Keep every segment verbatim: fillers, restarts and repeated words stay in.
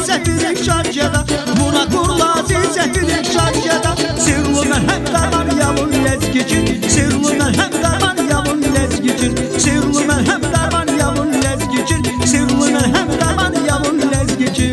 Сефилик шад жеда, вун акур лазим, сефилик шад жеда. Сирлу мелгьем дарман я вун лезги чин, сирлу мелгьем дарман я вун лезги чин, сирлу мелгьем дарман я вун лезги чин, сирлу мелгьем дарман я вун лезги чин.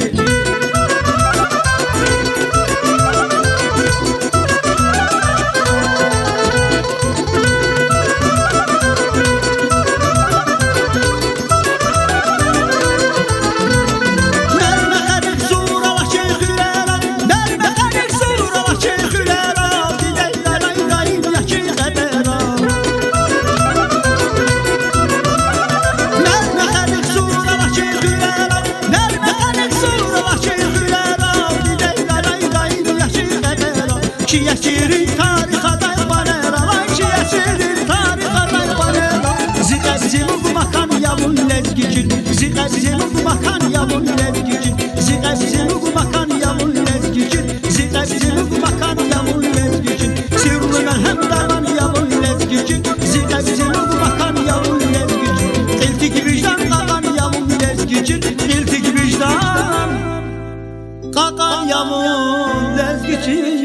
Чи яширин тарих атай къванера, вай, чи яширин тарих атай къванера. Зи къебзилугъ макан я вун лезги чин, зи къебзилугъ макан я вун лезги чин, зи къебзилугъ макан я вун лезги чин, зи къебзилугъ макан я вун лезги чин, сирлу мелгьем дарман я вун лезги чин, зи къебзилугъ макан я вун лезги чин, кьилтик виждан кьакьан я вун лезги чин, кьилтик виждан кьакьан я вун лезги чин.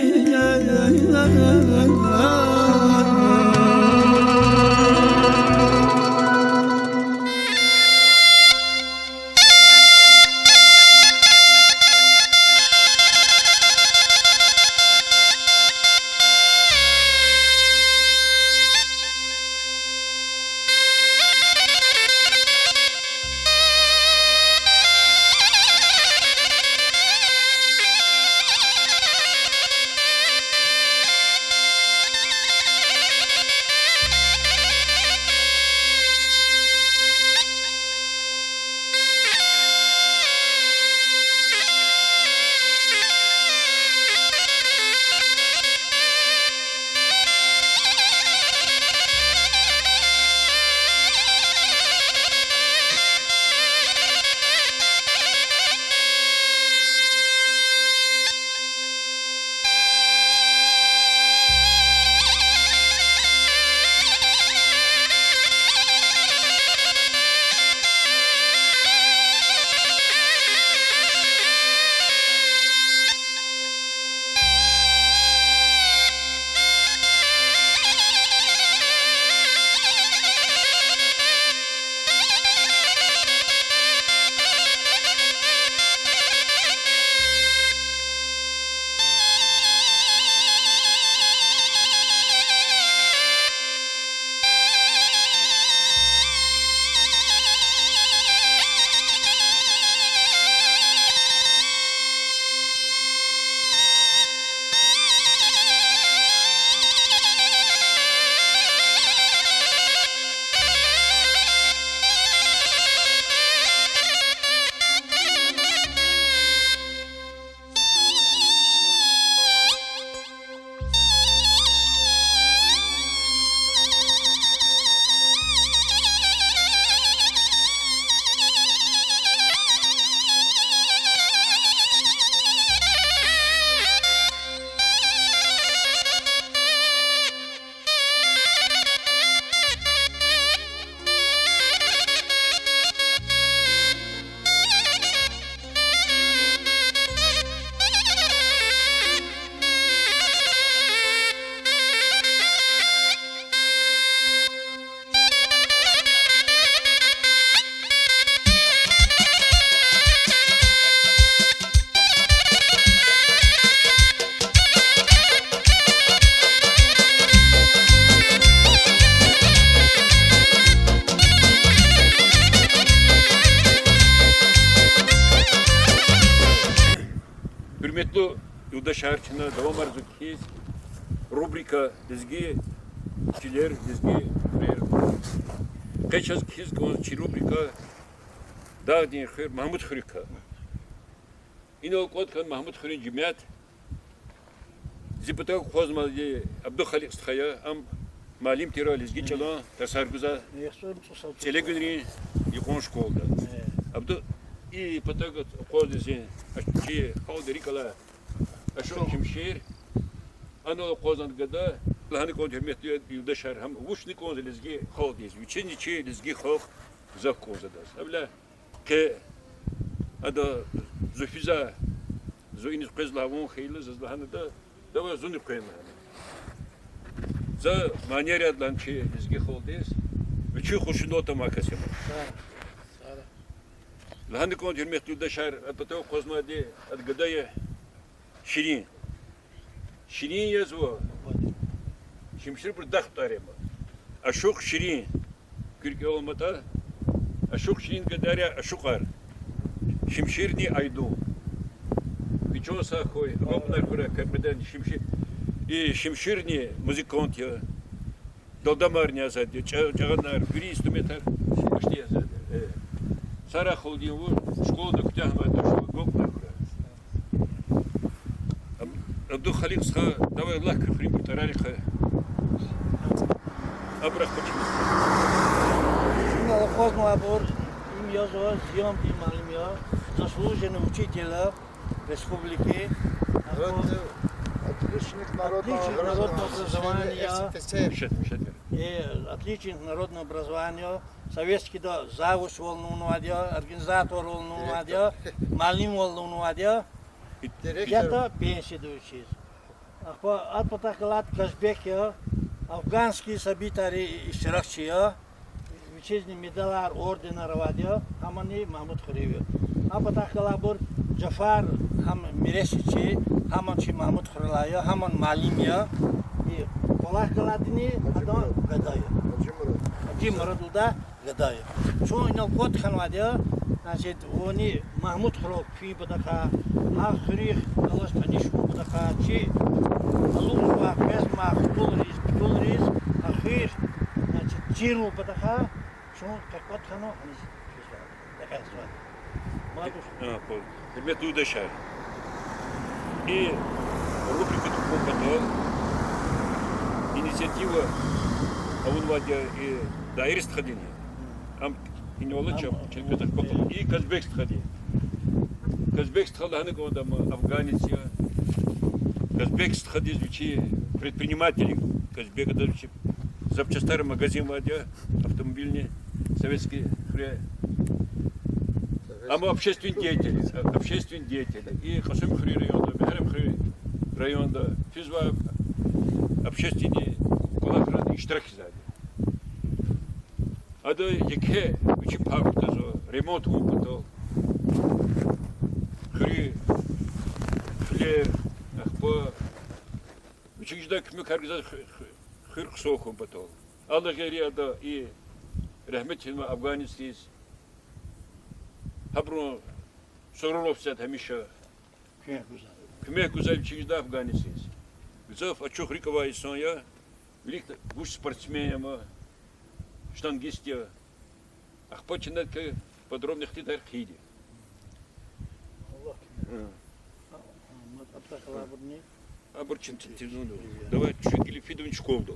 Гьуьрметлу юлдашар, чна давамарзава кхьиз рубрика Лезги чилер, лезги хуьрер. Къе чаз кхьиз кӀанзава чи рубрика Дагъдин хуьр Магьмудхуьруькай. Инал кӀватӀ хьана Магьмудхуьруьн жемят. Зи патав акъвазнавайди Абдухаликь стха я, ам муаллим тир, лезги чӀалан тарсар гузвай, ЦӀелегуьнрин юкьван школада. Абду-, и патав акъвазна зи, а, чи халкьдин рикӀ алай Ашукь Чимшир. Анал акъвазна гада, лагьана кӀанда, гьуьрметлу юлдашар, гьам вучна кӀанзава лезги халкьдиз, вичизни чи лезги халкь гзаф кӀанзава адаз. Гьавиляй къе Ада зу физва, зу иниз къвезва лагьана хьайила, заз лагьана ада, давай зунни къвен лагьана. За манер яд лагьана чи лезги халкьдиз, вичи хушнуд авай кас я ман. Лагьана кӀанда, гьуьрметлу юлдашар, ада патав акъвазнавайди, ада гада я, Ширин. Ширин язва. Шимширбур дахтӀар я ман. Ашукь Ширин. Куь рикӀел аламатӀа. Ашукь Ширин гадаяр я, ашукьар. Шимширни Айдун. Куь чан сагъ хьуй, гьабурни хуьрай, капӀдани Шимши-, и Шимширни музыкант я. Далдамарни азад я, ча-, чӀагъанар, вири инструментар почти азад я. Э. Сарахулдин вуж школада куьтягьнавай тушир, гапӀ хуьрай. Аб-, Абдулхаликь стха, давай лак куь хуьруьнбурун тӀварарихъ. Абурухъ квачиз. Им алахъ акъвазнавайбур, им язва, Зиямдин муаллим я, заслуженный учитель я республики. Отличник народного образования. Шет, шет. Э, отличник народного образования. Советскийда завучвал авунвайди я, организаторвал авунвайди я, муаллимвал авунвайди я. Директор. ЯтӀа пенсияда вучиз. Ахпа а патахъ галайди Казбек я, афганский событияри иштиракчи я. Вичизни медалар, орденар авайди я, гьамни Магьмудхуьруьв я. А патахъ галайбур Жафар, гьам миресчи, гьамни чи Магьмудхуьрелай я, гьамни муаллим я. И кӀвалахъ галайдини адан гада я. Гьажимурад лугьудай гада я. Чун инал кӀватӀ хьанвайди я, значит, вуни Магьмудхуьрел куьн патахъай, гьа хуьруьхъ галаз таниш хьун патахъай, чи алукьзавай, къвезмай хтулриз, птулриз, гьа хуьр, значит, чирун патахъай, чун къекъвед хьанва гьаниз физва, рекье гьисабзава. Мад уш. А, по-, гьуьрметлу юлдашар. И рубрика тухун патал инициатива авунвайди я и Даир стхадини. Ам инвалид чам, чам катах патал. И Казбек стхади. Казбек стха лагьана кӀанда ам афганец я. Казбек стхадиз вичи предприниматель, Казбек адаз вичи запчастар магазин авайди я, автомобильный, советский хуьре. Ам общественный деятель, общественный деятель. И Кьасумхуьруьн районда, Мегьарамхуьруьн районда физва общественный кӀвалахралди иштирак ийизвайди. Ада еке вичи пай кутазва ремонт авун патал. Хуьруьн, хуьлер, ахпа вичи жедай куьмекар гузвай ху-, ху-, хуьр хъсан хьун патал. Аллагьди ада и рагьметдиз фенвай афганецдиз, гьабурун сурурлух физва гьамиша. Куьмек гузвай. Куьмек гузвай вичи жедай афганецдиз. Гзаф ачух рикӀ авай инсан я, вилик вуч спортсмен я ам, штангист я. Ахпа чна квез подробно ихтилатар хъийида. Аллагь куьмек. Гьа. Мад абурухъ галайбурни. Абур чин ти-, тизун. Давай чуьнгили фидун школада.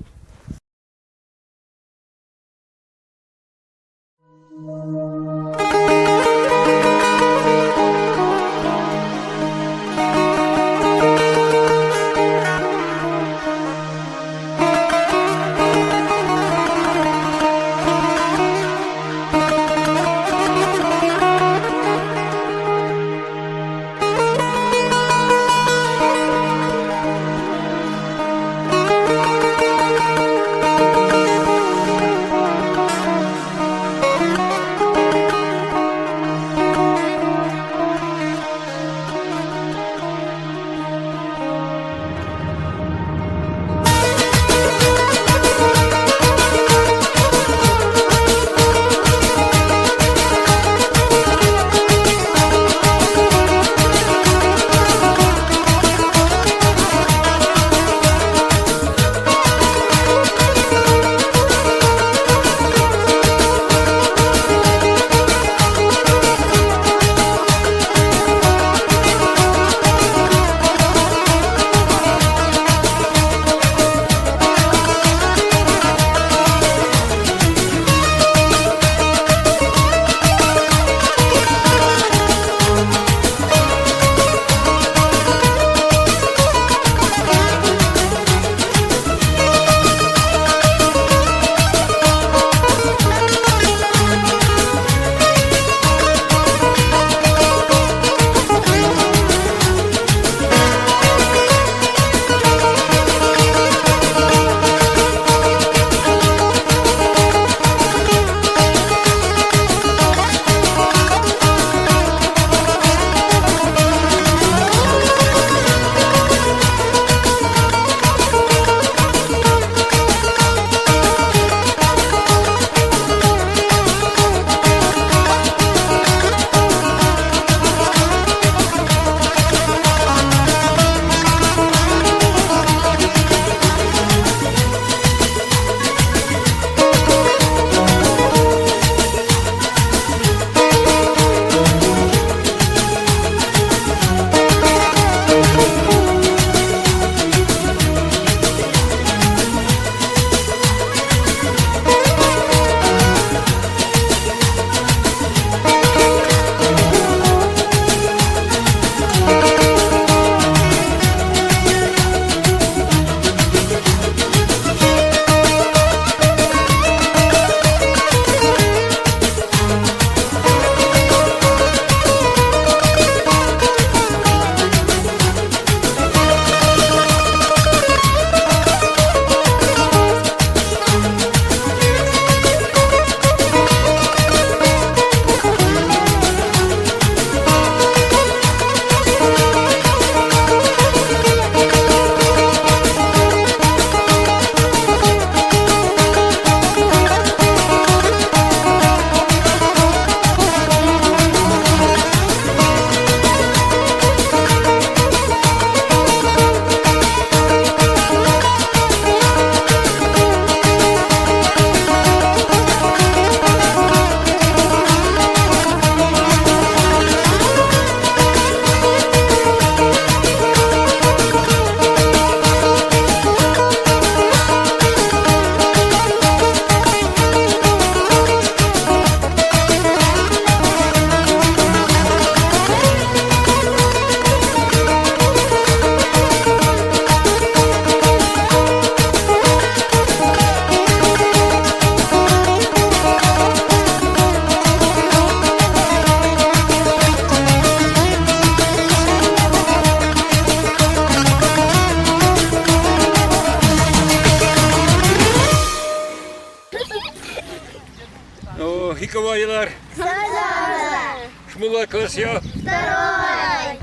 Шумуд класс я? Второй.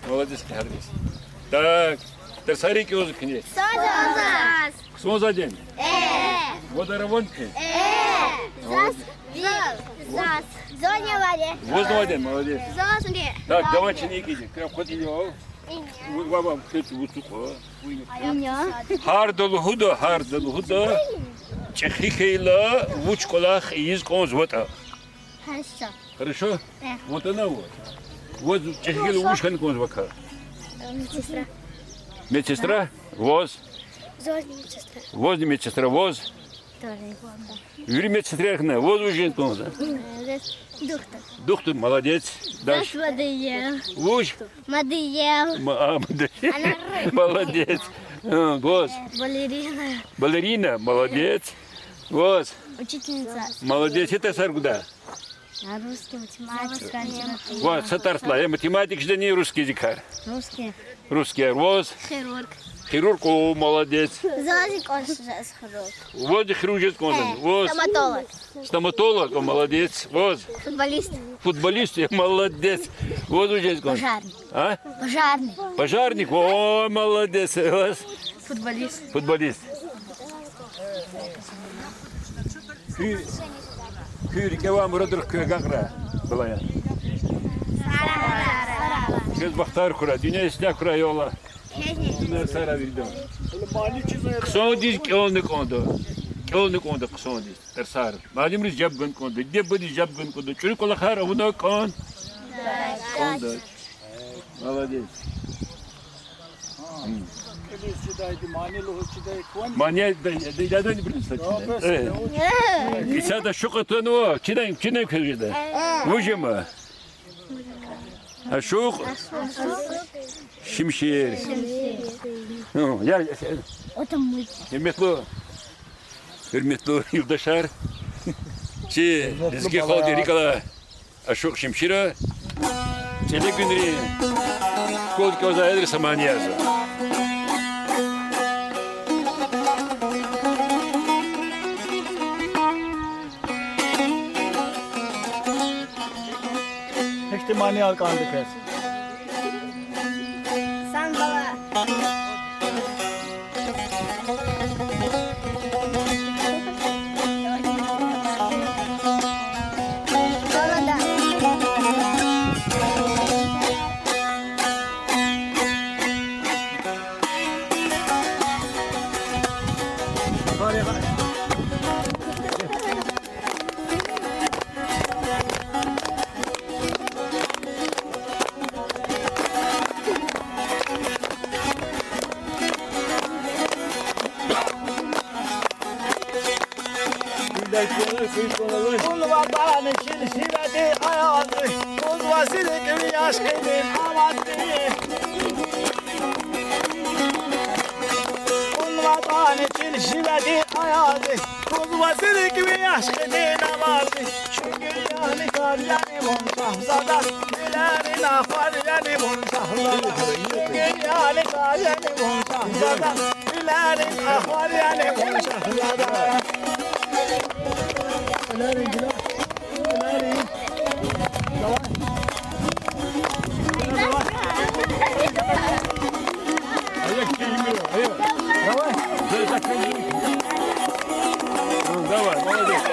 Молодец, Кагьарбиз. Так, тарсари кӀелзава куьне? Ксанзавайди я? Э. Ваз ара ван куьн? Э. Молодец. Заз. Заз. Зонни вари. Ваз вари, молодец. Зазни. Так, давай чна икӀ ийиз. Куьн хъватӀил ав. Ва, ва, квез вуцукьа. Иня. Гьарда лугьуда, гьарда лугьуда, чӀехи хьайила вуч кӀвалах ийиз кӀанзаватӀа. Хорошо. Хорошо? Да. ВатӀана ваз. Ваз чӀехи хьайила вуч хьана кӀанзава вакай? Медсестра. Медсестра? Ваз? Заз медсестра. Вазни медсестра, ваз? Тоже медсестра. Вири медсестра хьана, ваз вуж жез кӀанзава? Э, доктор. Доктор, молодец. Дальше. Заз мадиев. Вуж? Мадиев. Ма-, а, Мадиев. Молодец. А, ваз? Балерина. Балерина, молодец. Ваз? Учительница. Молодец. Итимар гуда? А, русский, математика, литература. Ваз са тарсла, э, математика жедани, русский языкар? Русский. Русский, ваз? Хирург. Хирург, о, молодец. Заз икӀ кӀанзава хирург. Ваз хирург жез кӀанзава. Э, ваз? Стоматолог. Стоматолог, о, молодец. Ваз? Футболист. Футболист, э, молодец. Ваз вуж жез кӀанзава? Пожарный. А? Пожарный. Пожарник, о, молодец. Ваз? Футболист. Футболист. Куь, куь рикӀе авай мурадрихъ куь агакьрай, балаяр. Квез бахтар хьурай, дуьнья ислягь хьурай, я Аллагь. Дуьнья сагърай виридан. Хъсандиз кӀелна кӀанда. КӀелна кӀанда хъсандиз тарсар. Муаллимриз жаваб гана кӀанда, диде-бубадиз жаваб гана кӀанда, чӀуру кӀвалахар авуна кӀан-, кӀанда. Молодец. М. Килис чидайди, мани лугьуз чидай кван. Мани да, да, да, да, не принесла чидай. Э. Исада шукьа тунва, чидай, чидай квез жеда. Вуж я ма? Ашукь Шимшир. Ну, я, я, гьуьрметлу, гьуьрметлу юлдашар. Чи лезги халкьдин рикӀ алай Ашукь Шимшира ЦӀелегуьнрин школада кӀелзавай аялриз са мани язава. Гьихьтин манияр кӀанда квез? Сан бала. Кьун ватан чилшиведи аязди, кьуд вацри кви ашкъидин аватди. Кьун ватан чилшиведи аязди, кьуд вацри кви ашкъидин аватди. Шугур яни кар яни вун, шагьзада, гуьлерин ахвар яни вун, шагьзада. Шугур яни кар яни вун, шагьзада, гуьлерин ахвар яни вун, шагьзада. Гуьлерин, гуьлерин, гуьлерин. Давай. Давай. Давай. Давай, молодец.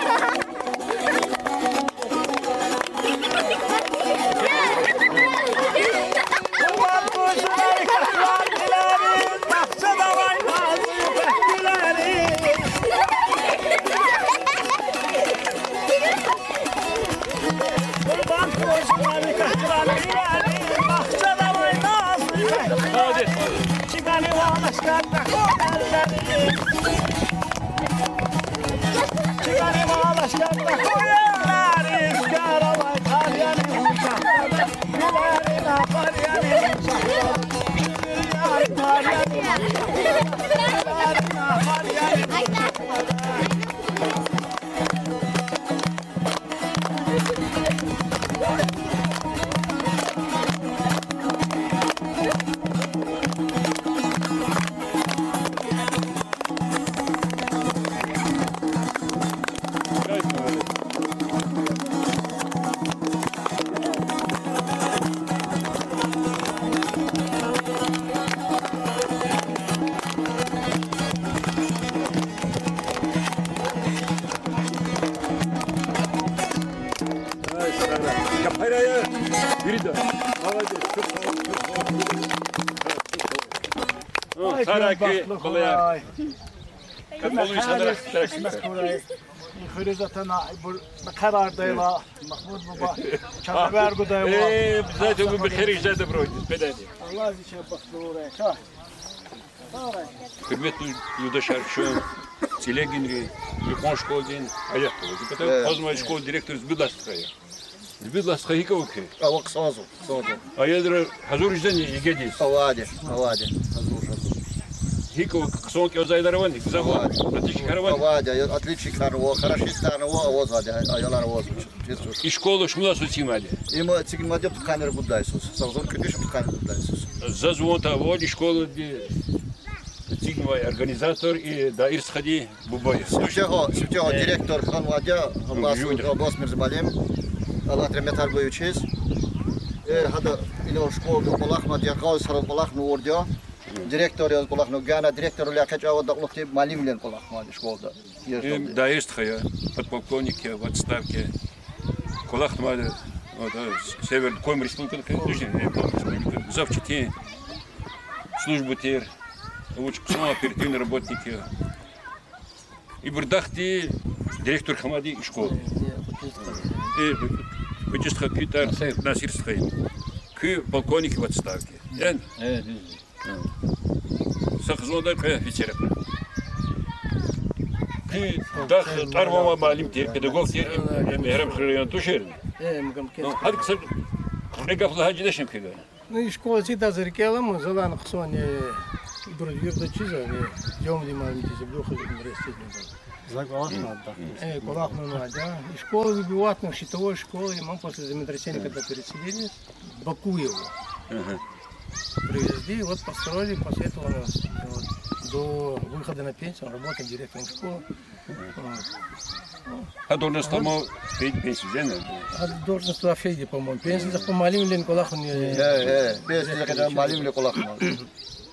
Гьа, сараки, балаяр. Кабулуй садра. Хуьруьз атана, ибур мехъерардайла, Махмуд буба, чазвер гудайла. Э, обязательно, вы херик жада бродит, педади. Аллагь зича бахтлура, ша. Гьуьрметлу юлдашар, чун цӀилегинри, юкьван школадин аятда. Э. Къазмай школа директор Зубидлаев стха я. Зубидлаев стха, гьикӀ ава куьн? Ава, хъсан я, хъсан я. Аялри гьазур жезвани ЕГЭдиз? Авайди, авайди, гьазур, гьазур. ГьикӀ ава, хъсан кӀелзавайди авани? Гзаф ава? Авайди. Отличникар ава? Отличникар ава, хорошистар ава, авазвайди, аялар авазва. И школа шумуд йисуз эцигнавайди? Им эцигнавайди пудкъанни ругуд лагьай йисуз. Са агъзурни кӀуьд виш пудкъанни ругуд лагьай йисуз. Заз ван тавуна и школади эцигнавай организатор и Даир стхадин буба я. Сифтегьан, сифтегьан директор хьанвайди я, Аббас, Аббас Мирзамалим. Аллагьди рагьметар гуй вичиз. Э, гьада ина школади кӀвалахнавайди я, къал сара кӀвалахнавайди я. Директор яз кӀвалахна, гана директорвиле экъечӀ авайди я, кьулухъди муаллимвиле кӀвалахнавайди школада. Даир стха я, подполковник я, в отставке. КӀвалахнавайди, вот, э, Северный Коми Республика, конечно, э, Коми Республика. Гзаф четин служба тир, вуч хъсан оперативный работник я. Ибур дахди директор хьанвайди школадин. Э, ГьуьчӀуь стха, куь тӀвар Насир стха я. Куь полковник в отставке. Яни? Са хизанда кьве офицер я. Куь дахъ тӀвар-ван авай муаллим тир, педагог тир, э, Мегьарамдхуьруьн район тушир. Гьадакай са кьве гаф лагьайтӀа жедачни куьн? Ну, и школа эцигдайдаз рикӀел алама, залан хъсан я, ибур вирида чизва, э, Жамалдин муаллим тир, Ибрагьим университетда. Э, кӀвалахнавайди я. И школа выбиватьна, щитовой школа, и ман после землетрясения, когда переселились, Баку его привезли, вот построили, после этого он, вот, до выхода на пенсию он работал директором школы. Вот. Гьа должность ама фейиди пенсия, зена? А должность ва фейиди, по-моему. Пенсия, по муаллимвиле кӀвалахна. Э, э, пенсия, когда муаллимвиле кӀвалахна.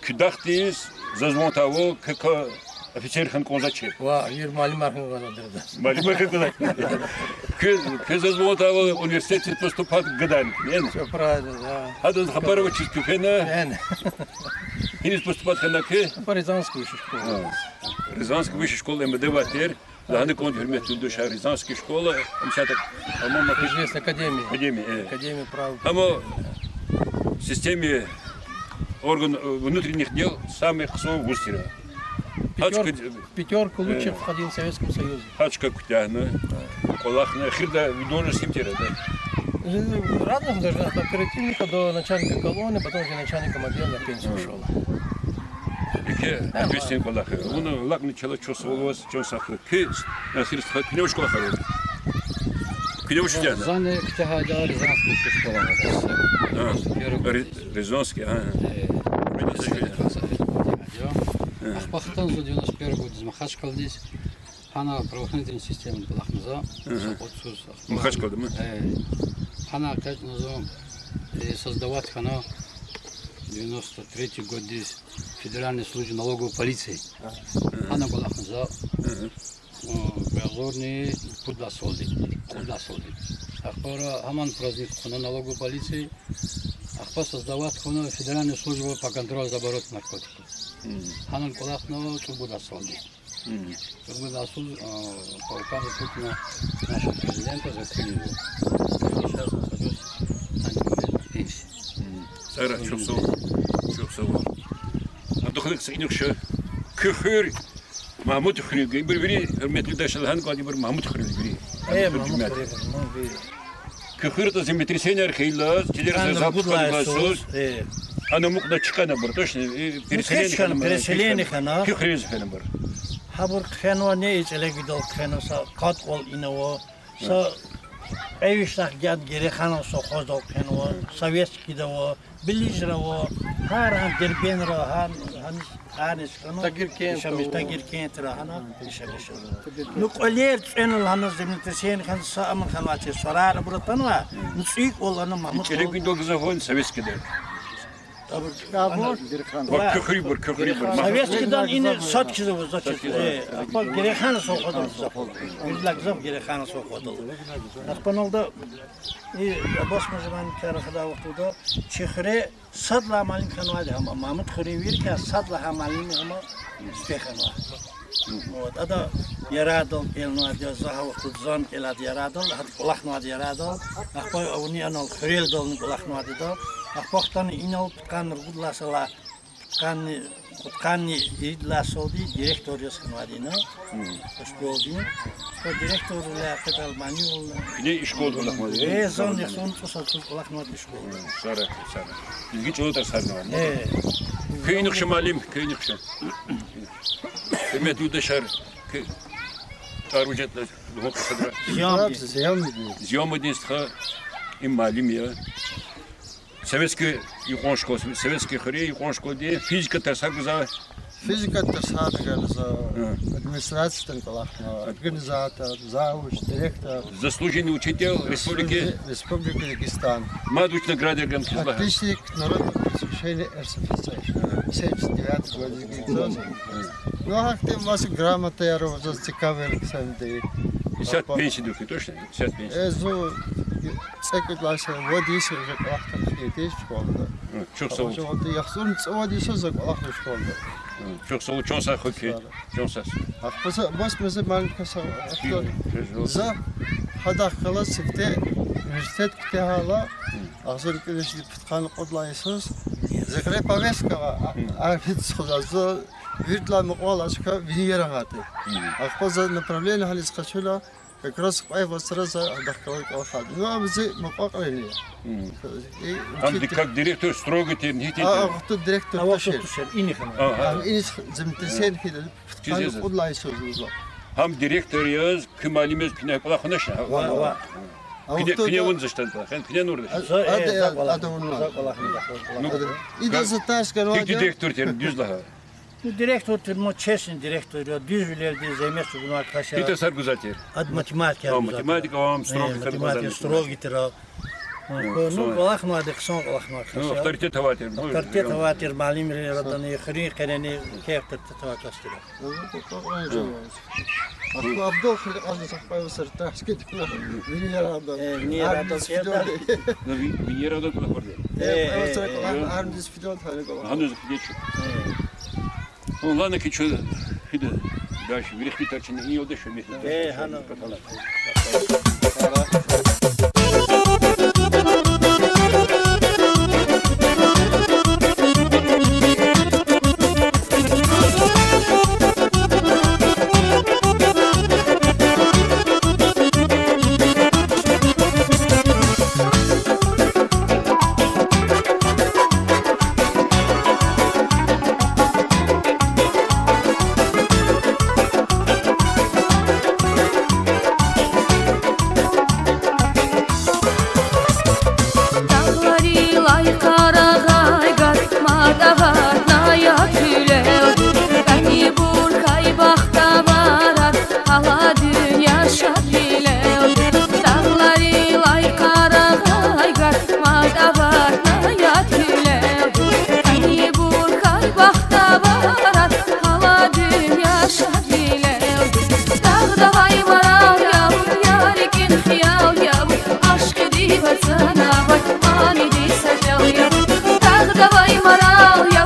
Куь дахдиз заз ван тавуна, к-, к-, офицер хьана кӀанзавач. Ва, ир муаллимар хьана кӀанзавач. Муаллимар хьана кӀанзавач. Куь, куь заз ван тавуна университетдиз поступать гадани, яни? Всё правильно, да. Гьадаз хабар авачиз куь фена? Яни. Гьиниз поступать хьана куь? По Рязанской высшей школе. А, Рязанская высшая школа МВД авай тир. Лагьана кӀанда, гьуьрметлу юлдашар, Рязанская школа, ам исятда, по-моему, академия. Академия, э. Академия права. Амма система орган, э, внутренних дел самый хъсан вуз тир. Пятёр-, гьакӀ, в пятёрку лучших входил в Советском Союзе. ГьакӀ куьтягьна, кӀвалахна, эхирда ви должность гьим тир, да? Э, разных должностей, от оперативника до начальника колонны, потом уже начальником отдела на пенсию ушёл. Еке ответственный кӀвалах я. Вуна лакни чалай чухсагъул ваз, чан сагъ хьуй. Куь, Насир стха, куьне вуч кӀвалахар ава? Куьне вуч тягьна? Зани куьтягьайди я Рязанская высшая школа. Ага. Просто первый год Ри-, здесь. Рязанский, ага. Э, Мени Рязанский. Ахпа хтанзава девяносто первый год здесь Махачкъаладиз. Гьана правоохранительный системада кӀвалахнава. Ага. Са кьуд йисуз. Махачкъалада, ма? Э, гьана экъечӀнава, э, создавать хьана девяносто третий годдиз Федеральная служба налоговой полиции. Ага. Гьана кӀвалахнава. Ага. О, кьве агъзурни пуд лагьай салдиз. Кьуд лагьай салдиз. Ахпа гьаман праздник хъувуна налоговой полиции. Ахпа создавать хьана Федеральная служба по контролю за оборотом наркотиков. Мгм. Гьана кӀвалахнава цӀуругуд лагьай салдиз. Мгм. ЦӀуругуд лагьай йисуз, а, по указу Путина, нашего президента, закрыли его. Я сейчас нахожусь на пенсии. Мгм. Сара, чухсагъул. Чухсагъул. Абдухалик, са инихъ ша. Куь хуьр Магьмуд хуьруьн, ибур вири, гьуьрметлу юлдашар, лагьана кӀанда, ибур Магьмуд хуьруьн вири. Э, Магьмуд хуьруьн, ну, вири. Куь хуьр атӀа землетрясение хьайила, чилер заз гьалтукьна лагьай йисуз. Э. Ана амукьна чкӀана абур, точно? Э, ну, переселение хьана, переселение хьана. Куь хуьруьз фена абур. Гьабур хъфенва, не и ЦӀелегвидал хъфенва, са кьатӀ кӀвал инава, са кьве вишнахъ гяд гереханал совхоздал хъфенва, Советскийдава, Билижра ва гьар гьа Дербентра, гьа, гьаниз, гьаниз хьана, Тагиркентра, Тагиркентра гьана, иша, иша. Ну, кӀвалер цӀена лагьана, землетрясение хьана, са аман хьанвай чи сурар абур атанва, ну, цӀийи кӀвал ана, Магьмуд кӀвал. ЦӀелегвидал гзаф авани, Советскийдал? Абур, абур. Ва куь хуьруьбур, куь хуьруьбур. Советскийдан ина сад хьиз ава, значит, э, ахпа Герехана совхоз ала. Виридалай гзаф Герехана совхоз ала. Ахпа иналда, и, Аббас Музаман кар хада вахтунда, чи хуьре сад лагьай муаллим хьанвайди гьама, Мамут хуьруьн вирикай сад лагьай муаллим гьама успех хьанва. Вот, ада Ярагъдал кӀелнавайди я, за гьа вахтунда зун кӀелайди я Ярагъдал, гьада кӀвалахнавайди я Ярагъдал, ахпа авуни анал Хуьрелдални кӀвалахнавайди я ада, ахпа хтана инал пудкъанни ругуд лагьай йисалай, пудкъанни, кьудкъанни ирид лагьай йисалди директор яз хьанвайди я ина, школдин. Ахпа директорвиле къе Албанивал. Куьне и школда кӀвалахнавайди я? Э, зун яхцӀурни цӀусад йисалди кӀвалахнавайди я школда. Сара, сара. Лезги чӀалал тарсарнавай. Э. Куьн ихши муаллим, куьн ихши. Гьуьрметлу юлдашар, куь тӀвар вуж ятӀа лугьун кӀанзава. Зиямудин. Зиямудин стха, им муаллим я. Советский юкьван школа, Советский хуьруьн юкьван школадин физика тарсар гузва. Физика тарсар гузва, администрациядин кӀвалахна, организатор, завуч, директор. Заслуженный учитель республики. Республики Дагестан. Мад вуч наградаяр ганва квез лагьана? Отличник народного просвещения РСФСР. Семьдесят девятого года. Ну, гьахьтин маса грамотаяр ава заз, цикавел ксанди. Исят пенсияда хьуй, точно? Исят пенсияда. Э, зун цӀекӀуьд лагьай йисалай вад йис я уже кӀвалахда хьайитӀа школада. Чухсагъул. ЯхцӀурни цӀувад йис я за кӀвалахна школада. Чухсагъул, чан сагъ хьуй. Чан сагъ. Ахпа са Аббас Музаман кас, за гьадахъ галаз сифте университет куьтягьайла, агъзурни кӀуьд вишни пудкъанни кьуд лагьай йисуз, зи гъиле повестка ава, а, армиядиз хъвазвай, за виридалай мукьвал алаз чка винер авайди. Ахпа за направление гьаниз къачуна, как раз кьве вацра за гьадахъ галаз кӀвалахайди. Ну, ам зи мукьва-кьилийрин я. Гьам учитель, как директор строгий тир, гьихьтин тир? А вахтунда директор тушир. Иниз землетрясение хьайила, пудкъанни кьуд лагьай йисуз лугьузва. Гьам директор яз, куь муаллим яз куьне кӀвалахнач? Ва, ва. Куьне, куьне авунвач ада, хьи, куьне авунвач? Ада, ада авунва. Идаз за тарс ганвайди я. Директор тир, дуьз лагь. Ну, директор тир, ма, честный директор я, дуьзвилелди зегьмет чӀугунвай кас я. Итасар гузвай тир. Ада математика, математика, ам строгий тир. Строгий тир. Ну, кӀвалахнавайди хъсан кӀвалахнавай кас я. Авторитет авай тир. Авторитет авай тир, муаллимрин арадани, хуьруьн къенени кьве авторитет авай кас тир. Абдул хуьре кьазва, са кьве вацра тарс гайитӀа, вини Ярагъдал. Вини Ярагъдал. Вини Ярагъдал кӀвалахда. Кьве вацра кӀвалахна, армиядиз фидал тахьана кӀвалахна. Гьаниз фидал. Лагьана хьи, чун гьида дальше, вири ихтилатар чна и юлдаш михьиз. Э, гьана. Дагъларилай къарагъай гад, мад аватна я кьилелди, кьве ибур хьайи бахтаварар, гьала дуьнья шадвилелди. Дагъларилай къарагъай гад, мад аватна я кьилелди, кьве ибур хьайи бахтаварар, гьала дуьнья шадвилелди. Дагъда авай марал я, я рикӀин хиял я, ашкъидив ацӀанвай, манидиз са жал я. Дагъда авай марал я,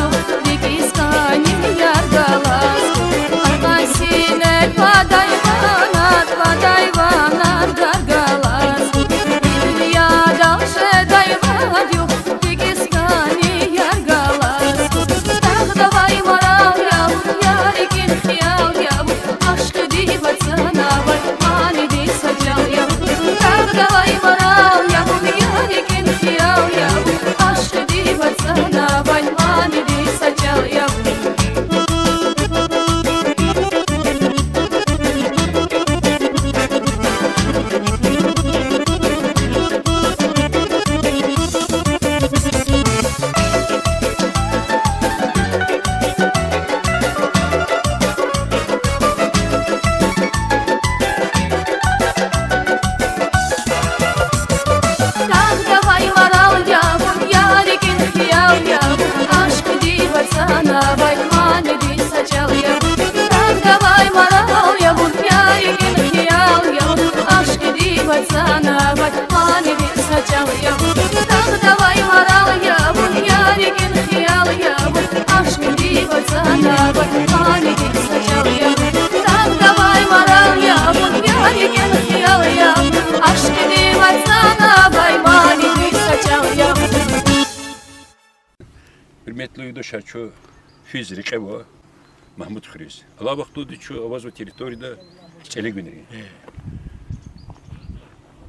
Югъ рикӀиз къанни яргалаз, аркьан синел фадай ванар, фадай ванар гаргалаз. Дуьньядал жедай вад югъ рикӀиз къанни яргалаз. Дагъда авай марал ябур, я рикӀин хиял ябур, ашкъиди вацӀана авай, манидин са чӀал ябур. Дагъда авай марал ябур, я рикӀин хиял ябур, ашкъиди вацӀана авай, манидин са чӀал ябур. Дагъда авай марал ябур, я рикӀин хиял ябур, ашкъиди вацӀана авай, манидин са чӀал ябур. Дагъда авай марал ябур, я рикӀин хиял ябур, ашкъиди вацӀана авай, манидин са чӀал ябур. Дагъда авай марал ябур, я рикӀин хиял ябур, ашкъиди вацӀана авай, манидин са чӀал ябур. Дагъда авай марал ябур, я рикӀин хиял ябур, ашкъиди вацӀана авай, манидин са чӀал ябур. Гьуьрметлу юлдашар, чун физ рекье ава, Магьмуд хуьруьз. Алай вахтунда чун авазва территорияда КичӀелегуьнри.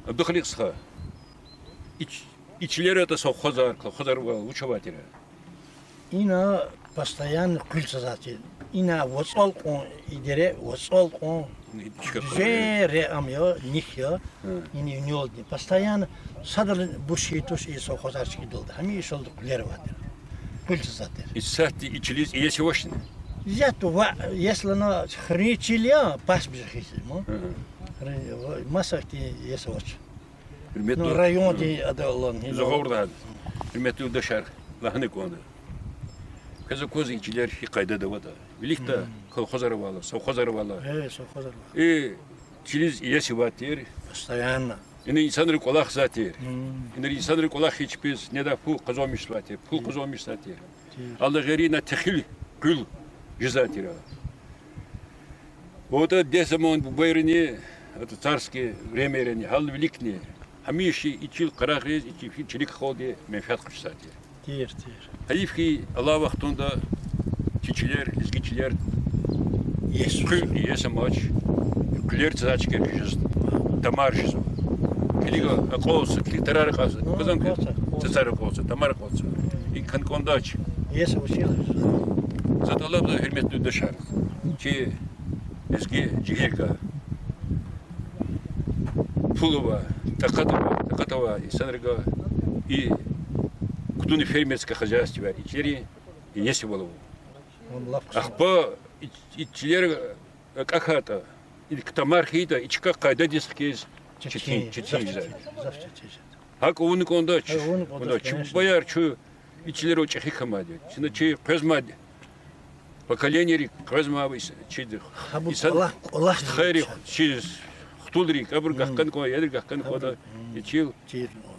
Абдухаликь стха, и ч-, и чилер ятӀа совхозар, колхозар ва вуч авай тир? Ина постоянно къуьл цазвай тир. Ина вацӀал кьван, и дере вацӀал кьван, дуьзен ре ам я, нихъ я. Ина винелдни постоянно садалай буш хьайи туш и совхозар чкӀидалда. Гьамишалди къуьлер авай тир. Къуьл цазвай тир. Исятда и чилиз иеси авачни? Исятда ва, если на хрин чил я, пастбище хьиз я, ма. Хрин, ва, маса хьтин иеси авач. Ну, райондин ада алан, гьи, зугъавурда гьада. Гьуьрметлу юлдашар, лагьана кӀанда, квез аквазва и чилер гьи къайдада аватӀа. Виликдай колхозар авайла, совхозар авайла. Э, совхозар ава. И чилиз иеси авай тир. Постоянно. Ина инсанри кӀвалахзавай тир. Ина инсанри кӀвалах хьайи чпиз недай пул къазанмишзавай тир, пул къазанмишзавай тир. Алай гъейри ина техил къуьл жезвай тир. ВатӀа дегь заман бубайрини, это царское времяйрани, гьал виликни, гьамиша и чил къарагъиз, и чи-, чилик халкьди менфят къачузвай тир. Гьайиф хьи, алай вахтунда чи чилер, лезги чилер, къуьл иеси амач, къуьлер цазвай чкаяр хьиз жез, тамар жезва. Килиг акьалтзава, килиг тарар акьалтзава, цацар акьалтзава, тамар акьалтзава. ИкӀ хьана кӀандач. За тӀалабзава, гьуьрметлу юлдашар, чи лезги жегьилрикай, пул авай, такьат авай, такьат авай инсанрикай и кутуна фермерское хозяйствояр, и чилерин иесивал ава. Ахпа и, и чилер акӀахьайтӀа, и тамар хьайитӀа, и чка къайдадиз хкиз четин, четин жезва. ГьакӀ авуна кӀандач, чи бубаяр чун и чилерал чӀехи хьамайди, чна чи къвезмайди, поколениейрик къвезмай, чи инсан, стхайрик, чи хтулрик, абур гахкана кӀанда, ядри гахкана кӀанда, и чил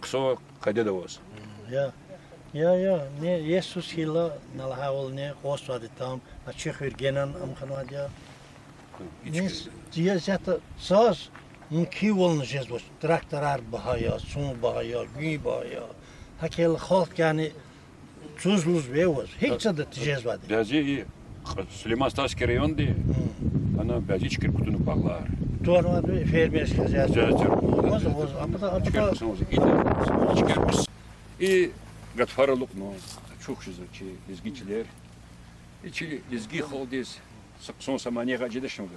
хъсан къайдада аваз. Я, я, я, не, иесуз хьайила, на лагьайвал, не къвезвайди там, а чи хуьр генани ам хьанвайди я. Исятда заз мумкинвални жезвач, тракторар багьа я, цун багьа я, гуьн багьа я. ГьакӀ хьайила халкь яни цуз лугьуз вегьез, гьикӀ цада тежезвайди. Бязи и Сулейман-Стальский районди, ана бязи чкайрик кутуна багълар. Кутунвайди фермерский хозяйство. Аваз, аваз, апата, апата. И гатфар алукьнава, ачух жезва чи лезги чилер. И чил лезги халкьдиз са хъсан са мани гьа жедачни?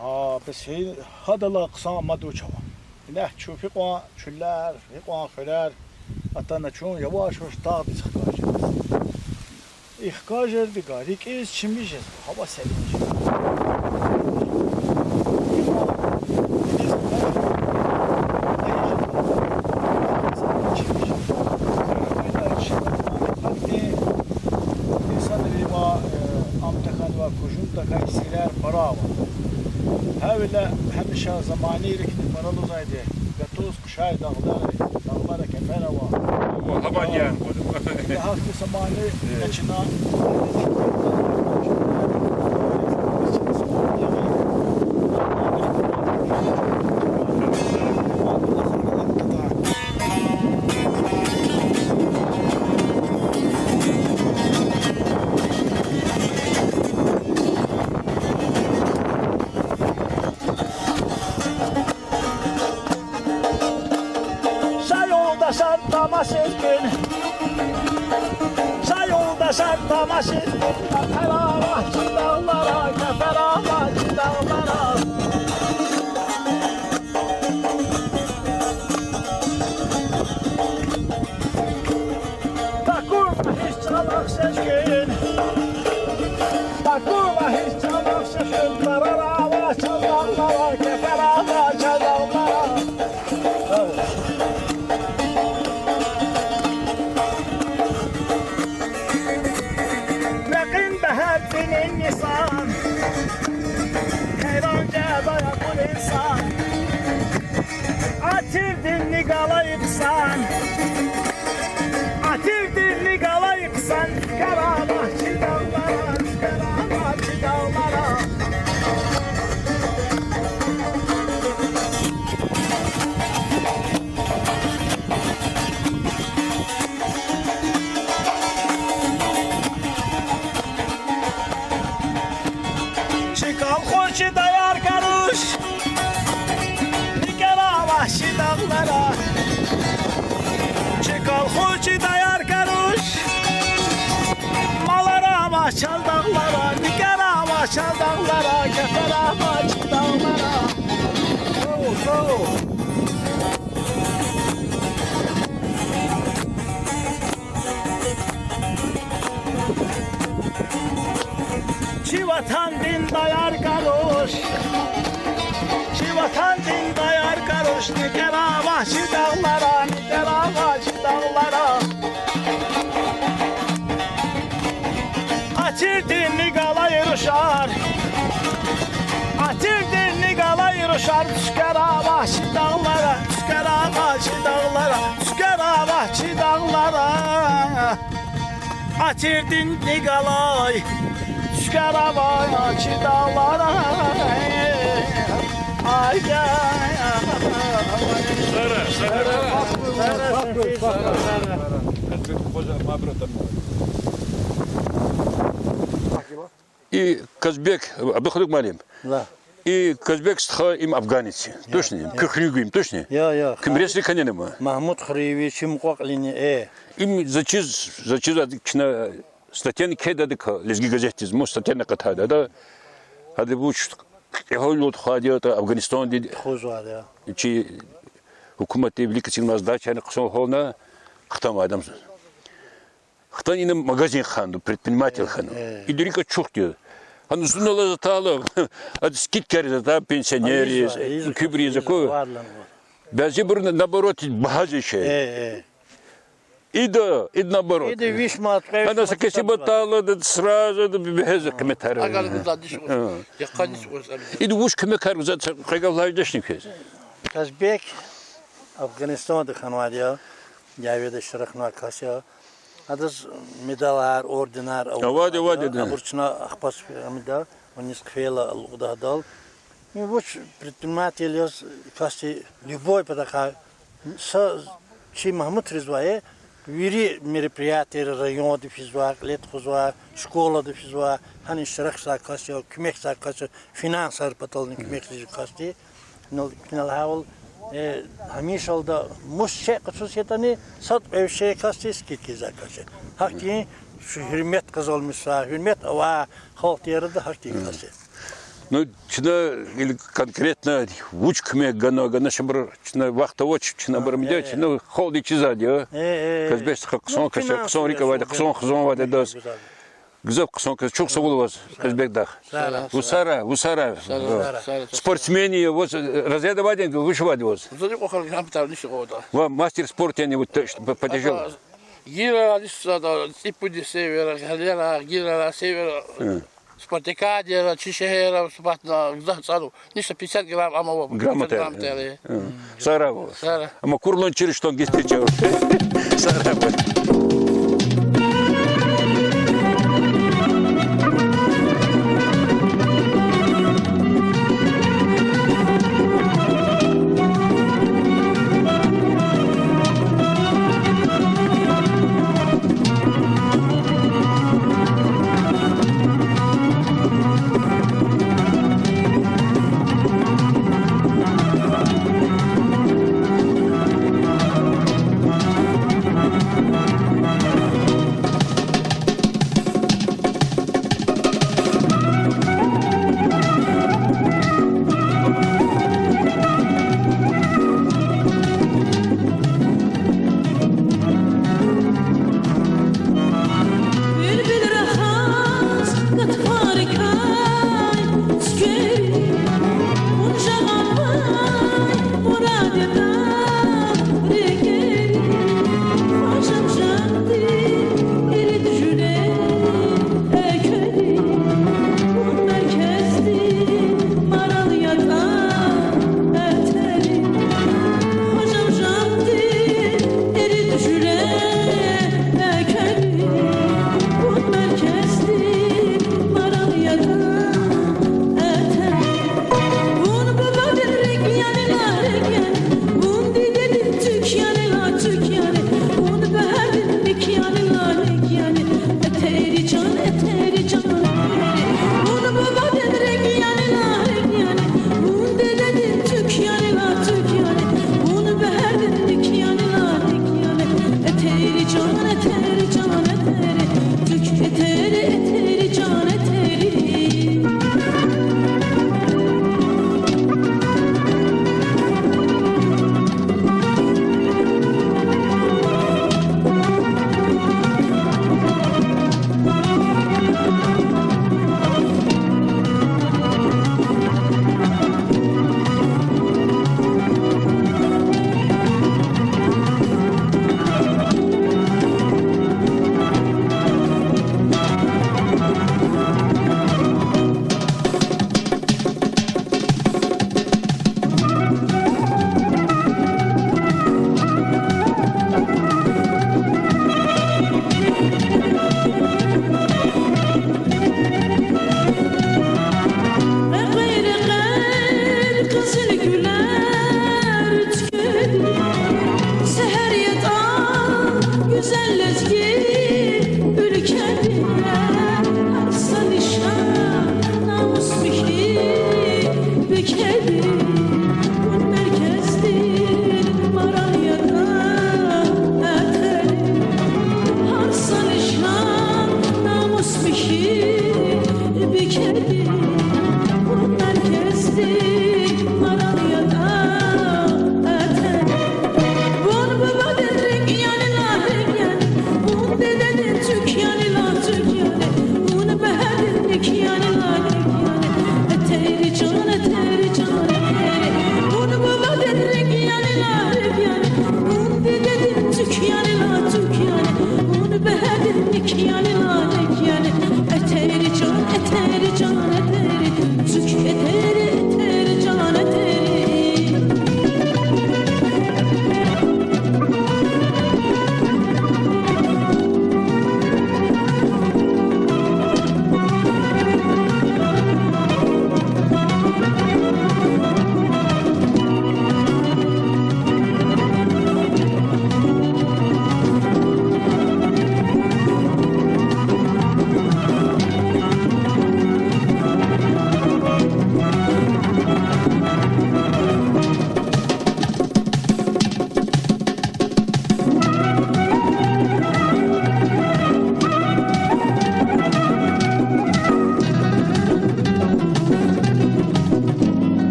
А, бес гьи-, гьадалай хъсан мад вуч ава? Инихъ чун гьикьван чуьллер, гьикьван хуьрер атана, чун яваш-яваш дагъдиз хкаж жеда. И хкажердикай рикӀиз чими жезва, гьава серин жезва. Инсанри ма, э, ам тахьанва, кужум тахьай сирер пара ава. Гьавиляй гьамиша заманийрикни пара лугьузвайди, гатуз кушай дагълара, дагълара кефер ава. Ва гьабан ян. Гьахьтин замани чна Са юлдашар тамашиз куьн, са юлдашар тамашиз куьн, кефер ава чи дагълара, кефер ава чи дагълара. Бакура гьич чӀалахъ шешкин, Бакура гьич чӀалахъ шешкин, тарар ава чаз дагълара, кефер ава чаз дагълара. Мекъин бегьер, цӀинин йисан, гьейран жедай акьул инсан. Атирдин ни галай хъсан, атирдин ни галай хъсан, кефер ава чи дагълара, кефер ава чи дагълара. Чи колхоз чидай яргъа руш, никӀера вагьши дагълара. Чи колхоз чидай яргъа руш, малар ава чаз дагълара, никӀера вагьши дагълара, кефер ава чи дагълара. Браво, браво. Чи ватандин даяр каруш, чи ватандин даяр каруш, никӀера вагьши дагълара, никӀера вагьши дагълара. Атирдин ни галай рушар, атирдин ни галай рушар, тушкӀера вагьши дагълара, тушкӀера вагьши дагълара, тушкӀера вагьши дагълара. Атирдин ни галай, тушкӀера вагьши дагълара. Ай, ай, ай. Сара, сара. Сара, сара, сара. Казбек, боже, мабра там. И Казбек, Абдулхалик муаллим. Да. И Казбек стха, им афганец. Я, точно? Я. Куь хуьруьнвий им, точно? Я, я. Куь миресри хьанани ма? Магьмуд хуьруьнви, чи мукьва-кьилийни, э. Им заз чиз, заз чиз ад-, чна статьяни кхьейда адакай, Лезги газетдиз, мус статьяни акъатайда ада. Ада вуч кьегьал югъ тухвайди я, атӀа Афганистандиз. Тухузвайди я. Чи гьукуматди вилик эцигнавай сдачани хъсан гьална хтанвай адам. Хтана ина магазин хьана, предприниматель хьана. Э, э. Ида рикӀ ачухдиз. Гьана зунал алаз атайла, ада скидкаяр ийизвай пенсионерриз, куьбриз, акур. Бязибуру, наоборот, багьа жезвай. Э, э. Ида, ида наоборот. Ида виш манат, кьве виш манат. Гьана са кесиб атайла, ада сразу ада бегьез къиметар. Агар гузвайди шу. Гьа. Якъанни шу. Ида вуч куьмекар гузвай, къе галай жедачни квез? Казбек Афганистанда хьанвайди я, дяведа иштиракнавай кас я. Адаз медалар, орденар авайди, авайди, да. Абур чна ахпа фермада, вуниз хъфейла алукӀдай гьадал. Ну, вуч предприниматель яз касди любой патахъай са чи Магьмуд Ризвае, вири мероприятиейра районда физвай, кьиле тухузвай, школада физвай, гьана иштиракзавай кас я, куьмекзавай кас я, финансар патални куьмекзавай касди. Инал, инал гьавал, э, гьамишалда мус шей къачуз хьайитӀани, сад-кьве вишей касди скидка ийизвай кас я. Гьахьтин гьуьрмет къазанмишзавай, гьуьрмет авай халкьдин арада гьахьтин кас я. Ну, чна или конкретно вуч куьмек гана, гана чабур, чна вахт авач, чна абур мидя, чна халкьдиз чизвайди я. Казбек стха хъсан кас я, хъсан рикӀ авайди, хъсан хизан авайди адаз. Гзаф хъсан кас, чухсагъул ваз, Казбек дах. Вусара, вусара. Спортсмен я ваз, разряд авайди, вуч авайди ваз? Ва мастер спорта яни, вот, по тяжёлым. Гирара, цӀипуди севера, гъалера, гирара, севера. Спартакиадайра, чи шегьерра выступать авуна, гзаф цӀалу. Низ са пятьдесят грамм ама ава. Грамотаяр. Грамотаяр. Гьа. Сагърай ваз. Сагърай. Амма курман чириз тон гиз течавуш. Сагърай ваз. Буьлбуьл рахаз гатфарикай цуьквери, вун жагъанвай мурад ятӀа рикӀери, хажам жанди ирид жуьре эквери, вун меркездин марал ятӀа этери, хажам жанди ирид жуьре эквери, вун меркездин марал ятӀа этери. Вун бубадин рикӀ яни, лагь, рикӀ яни, вун дидедин цуьк яни, лагь, цуьк яни, вун бегьердин ник яни, лагь, ник яни, этери чан, этери чан, этери. Вун бубадин рикӀ яни, лагь, рикӀ яни, вун дидедин цуьк яни, лагь, цуьк яни, вун бегьердин ник яни, лагь, ник яни, этери чан, этери чан, этери, цуьк этери, этери чан, этери. Рекьер-рекьер къизил гуьлер цуькведи, сегьер ятӀа гуьзел лезги уьлкведи, гьар са лишан намус, михьи бикеди, вун меркездин марал ятӀа этери, гьар са лишан намус, михьи бикеди, вун меркездин марал ятӀа этери. Вун бубадин рикӀ яни, лагь, рикӀ яни, вун дидедин цуьк яни, лагь, цуьк яни, вун бегьердин ник яни, лагь, ник яни, этери чан, этери чан, этери. Вун бубадин рикӀ яни, лагь, рикӀ яни, вун дидедин цуьк яни, лагь, цуьк яни, вун бегьердин ник яни, лагь, ник яни, этери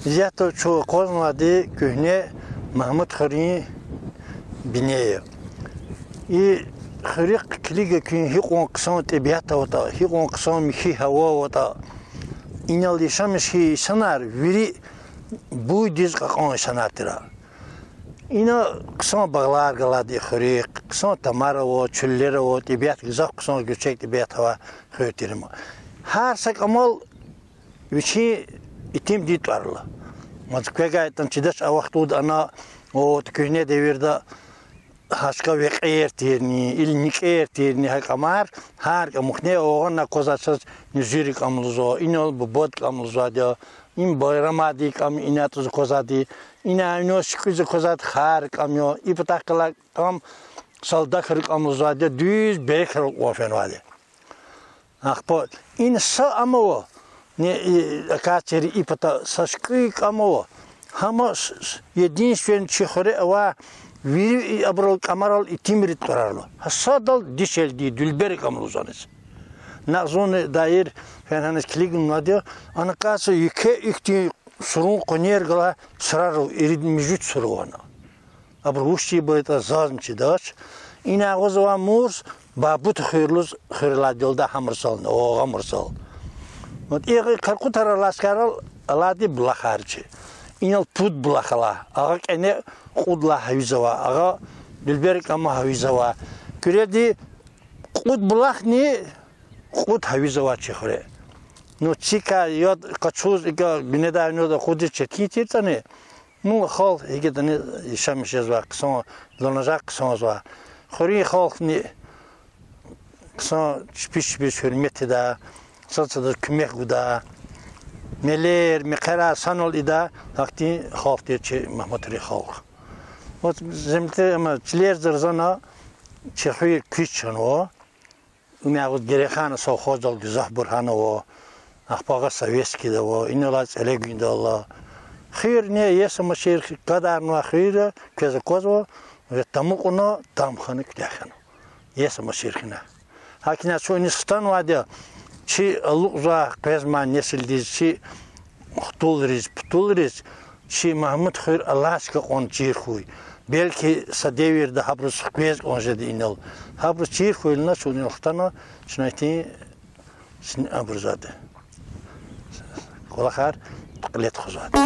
Исятда чун акъвазнавайди куьгьне Магьмудхуьруьн бине я. И хуьруьхъ килига куьн гьикьван хъсан тӀебиат аватӀа, гьикьван хъсан михьи гьава аватӀа. Инал яшамиш хьайи инсанар вири буйдиз кьакьан инсанар тир. Ина хъсан багълар галайди хуьруьхъ, хъсан тамар ава, чуьллер ава, тӀебиат гзаф хъсан, гуьрчег тӀебиат авай хуьр тир им. Гьар са кӀамал вичин итимдин тӀвар ала. Ма квевай ятӀани чидач, а вахтунда ана, о, куьгьне девирда гьа чка векьер тирни, или никӀер тирни гьа кӀамар, гьар кӀамухъни огъана аквазвай чаз нуьзуьрин кӀам лугьузва, инал бубадин кӀам лугьузвайди я, им байрамдин кӀам ина атӀуз аквазвайди, ина авуна сикӀуьз аквазвайди хар кӀам я, и патахъ галай кӀам солдахрин кӀам лугьузвайди я, дуьз берекрал кьван фенвайди я. Ахпа ина са ам ава, не, и, оказывается, и пата са сикӀуьн кӀам ава. Гьам с-, с-, единственный чи хуьре авай, вири и абурал кӀамарал итимрин тӀварар ала. Гьа садал дишегьлидин, дуьлберин кӀам лугьузваниз. Накь зунни даир фена гьаниз килигнавайди я, ана, оказывается, еке ихьтин сурун къванер галай сурарал ирид муьжуьд сура ава ана. Абур вуч ибайтӀа заз чидач. Ина агъуз авай мурс Бабутхуьр лугьуз хуьр алайди я, гьа мурсални, о, гьа мурсал. Вот и къаркъутар алай чкайрал алайди булахар чи. Инал пуд булах ала. Агъа кӀане кьуд лагь гьавиз ава, агъа дуьлберин кӀама гьавиз ава. Куьреди кьуд булахни кьуд гьавиз ава чи хуьре. Ну, цикай яд къачуз, икӀа гуьнедай авунваз акъудиз четин тиртӀани, ну, халкь гьикӀ ятӀани яшамиш жезва, хъсан, ланажагъ хъсан жезва. Хуьруьн халкьни хъсан чпиз-чпиз гьуьрмет ийида, сад садаз куьмек гуда, мелер, мехъерар санал ийида, гьахьтин халкь тир чи Магьмудхуьруьн халкь. Вот, землетрясение, ама, чилер зарзана, чи хуьр куьз чанва. Им агъуз Герехана совхоздал гзафбур гьана ава, ахпа агъа Советскийда ава, инал алай ЦӀелегуьндал ала. Хуьр ни, иеса машир, гадарнавай хуьр я, квез аквазва, тамукьуна, там хьана, куьтягь хьана. Иеса машир хьана. ГьакӀ ина чун иниз хтанвайди я, чи алукьзавай къвезмай несилдиз, чи хтулриз, птулриз чи Магьмудхуьр алай чка кьван чир хьуй. Белки са девирда гьабуруз хквез кӀан жеда инал. Гьабуруз чир хьуй лагьана чун инал хтана, чна ихьтин син абурзавайди. КӀвалахар кьиле тухузвайди.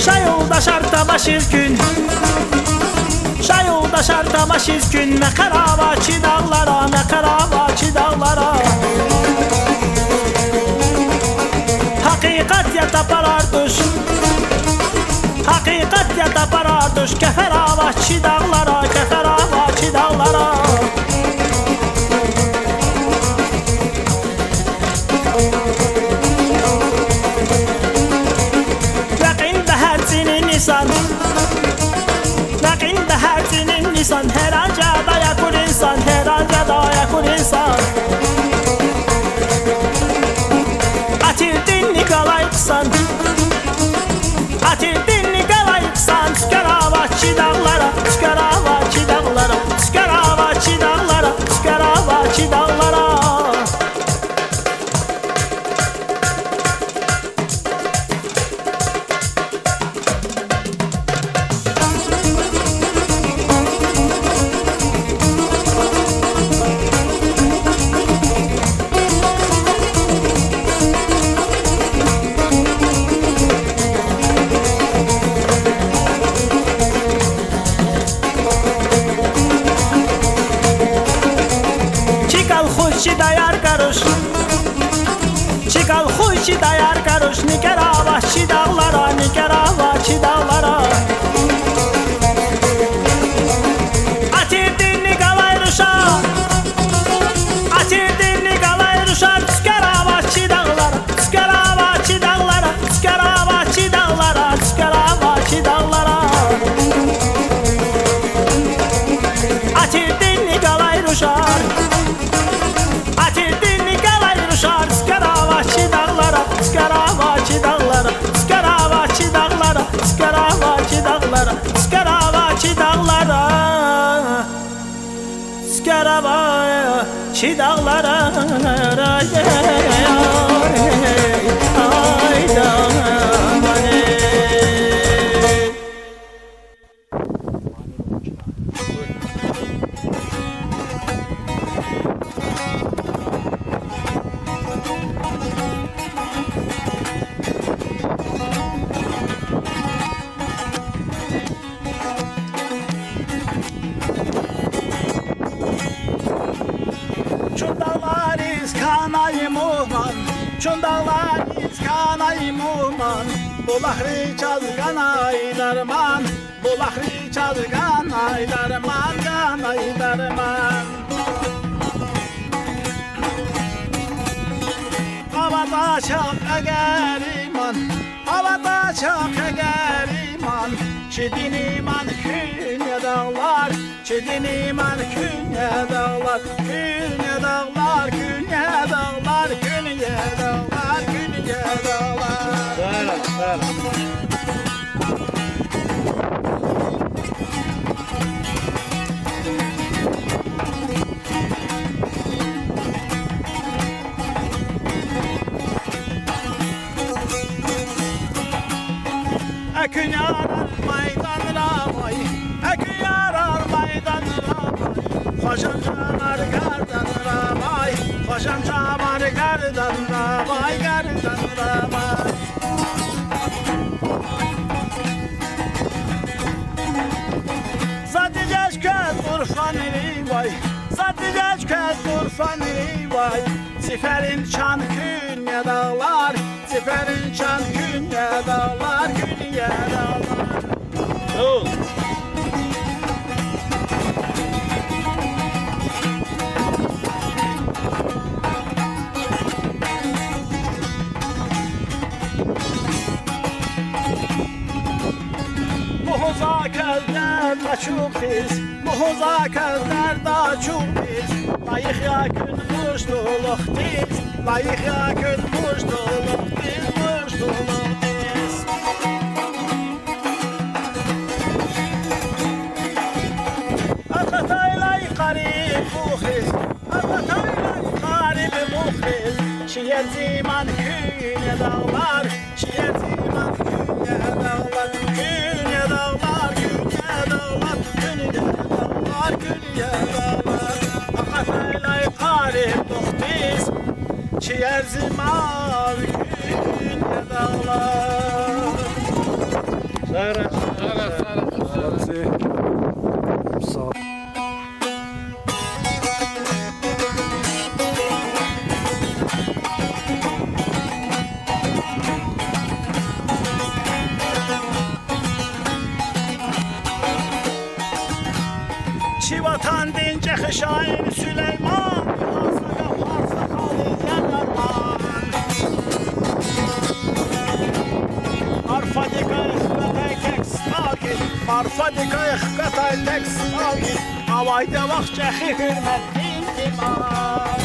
Ша, юлдашар, тамашиз куьн. Ша, юлдашар, тамашиз куьн, мехъер ава чи дагълара, мехъер ава чи дагълара. Гьакъикъат я тапарар туш. Гьакъикъат я тапарар туш, кефер ава чи дагълара, кефер ава чи дагълара. Векьинда гьар цӀинин инсан, векьинда гьар цӀинин инсан, гьеран жеда я кур инсан, гьеран жеда я кур инсан. Атирдини галай хъсан, атирдини галай хъсан, цуьквер ава чи дагълара, цуьквер ава чи дагълара, цуьквер ава чи дагълара, цуьквер ава чи дагълара. Чи даяр каруш, чи калхуй, чи даяр каруш, никӀер авач чи дагълара, никӀер авач чи дагълара. Атирдини галай рушар, атирдини галай рушар, цуькер авач чи дагълара, цуькер авач чи дагълара, цуькер авач чи дагълара, цуькер авач чи дагълара. Атирдини галай рушар, атирдини галай рушар, цуькер авач чи дагълара, цуькер авач чи дагълара, цуькер авач чи дагълара, цуькер авач чи дагълара, цуькер авач чи дагълара. Цуькер авач чи дагълара, ай, ай, дамани. Чун дагълариз кӀанай мугьман, чун дагълариз кӀанай мугьман, булахри чаз ганай дарман, булахри чаз ганай дарман, ганай дарман. АватӀа чахъ эгер иман, аватӀа чахъ эгер иман, чи дин иман куьн я дагълар, чи дин иман куьн я дагълар, куьн я дагълар, куьн я дагълар, куьн я дагълар, куьн я дагълар. Экуьн ярар майданра авай, экуьн ярар майданра авай, хважан жавар гарданра авай, хважан жавар гарданра авай, гарданра авай. За тежез квез тӀурфанривай, за тежез квез тӀурфанривай, циферин чан куьн я дагълар, циферин чан куьн я дагълар, куьн я дагълар. Лугьуза квез дерт ачухдиз, лугьуза квез дерт ачухдиз, лайих я куьн муштулухдиз, лайих я куьн муштулухдиз, муштулухдиз. Акъатайла къариб мухриз, акъатайла къариб мухриз, чи ерз иман куьн я дагълар, чи ерз иман куьн я дагълар, куьн я дагълар, куьн я дагълар, куьн я дагълар, куьн я дагълар. Акъатайла къариб мухриз, чи ерз иман куьн я дагълар. Молодцы. Са- Чи ватандин чӀехи шаир Сулейман, гьар са гафар са халкьдин яргъан. Марфадикай хкатай тек сталкин, марфадикай хкатай тек сталкин, авайди вахъ чӀехи гьуьрметдин иман.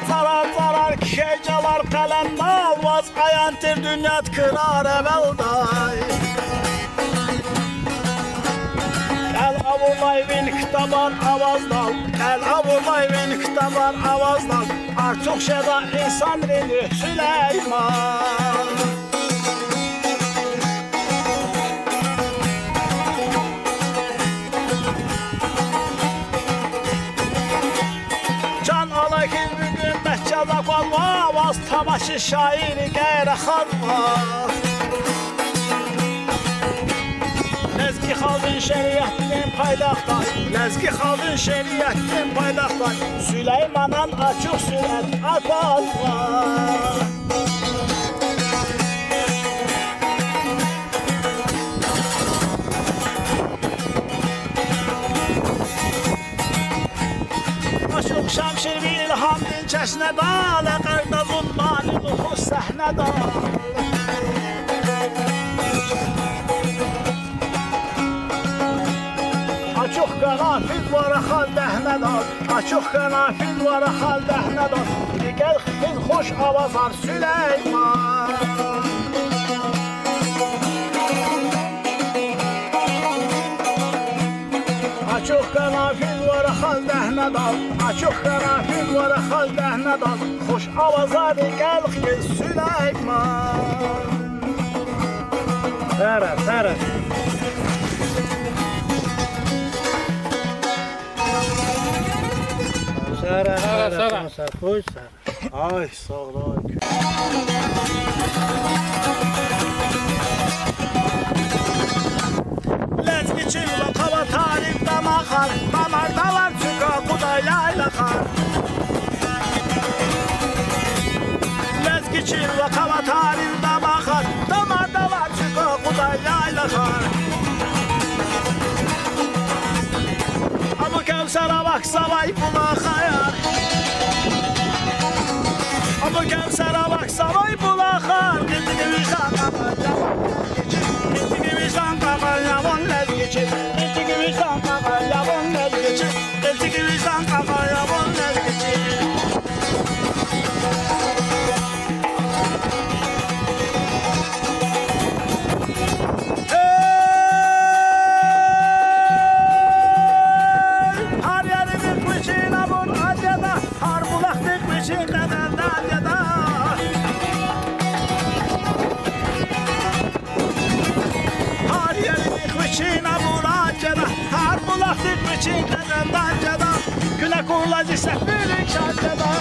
ЦӀарар-цӀарар кхьей чӀалар къелемдал ваз, аян тир дуьньяд крар эвелдай. Кьел авурлай ви ктабар аваздал, кьел авурлай ви ктабар аваздал, артух жеда инсанрин руьгь, Сулейман. Чан алай хьиз буьгуьн мет чаз аквазва, ваз тамаши шаир гайи рахазва. Лезги Халкьдин шариатдин пайтахтдай, лезги халкьдин шариатдин пайтахтдай Сулейманан ачух сурат аквазва. Ашукь Шамширви илгьамдин чешнедал, экъечӀда зун мани лугьуз сегьнедал. Ачух хьана физва рахаз дегьнедал, ачух хьана физва рахаз дегьнедал, рикӀел хкиз хуш авазар Сулейман. Ачух хьана физва рахаз дегьнедал, ачух хьана физва рахаз дегьнедал, хуш авазар рикӀел хкиз Сулейман. Сара, сара. Сара, сара, сара, сара, хуш, сара. Ай, сагърай. Лезги чил ва къаватарин дамахар, дамардал ар цуькай къудай яйлахар. Лезги чил ва къаватарин дамахар, дамардал ар цуькай къудай яйлахар. Аму Кевсар авахьзавай булахар. Аму Кевсар авахьзавай булахар. Къилтиги виждан кьакьан я вун лезги чил, къилтиги виждан кьакьан я вун лезги чил, къилтиги виждан кьакьан я вун лезги чил, къилтиги виждан кьакьан я вун лезги чил. Гьар еридихъ вичин абур ад жеда, гьар булахдихъ вичин кьедер дад жеда. Гьар еридихъ вичин абур ад жеда, гьар булахдихъ вичин кьедер дад жеда. Куьне курла зи сеферик шад жеда.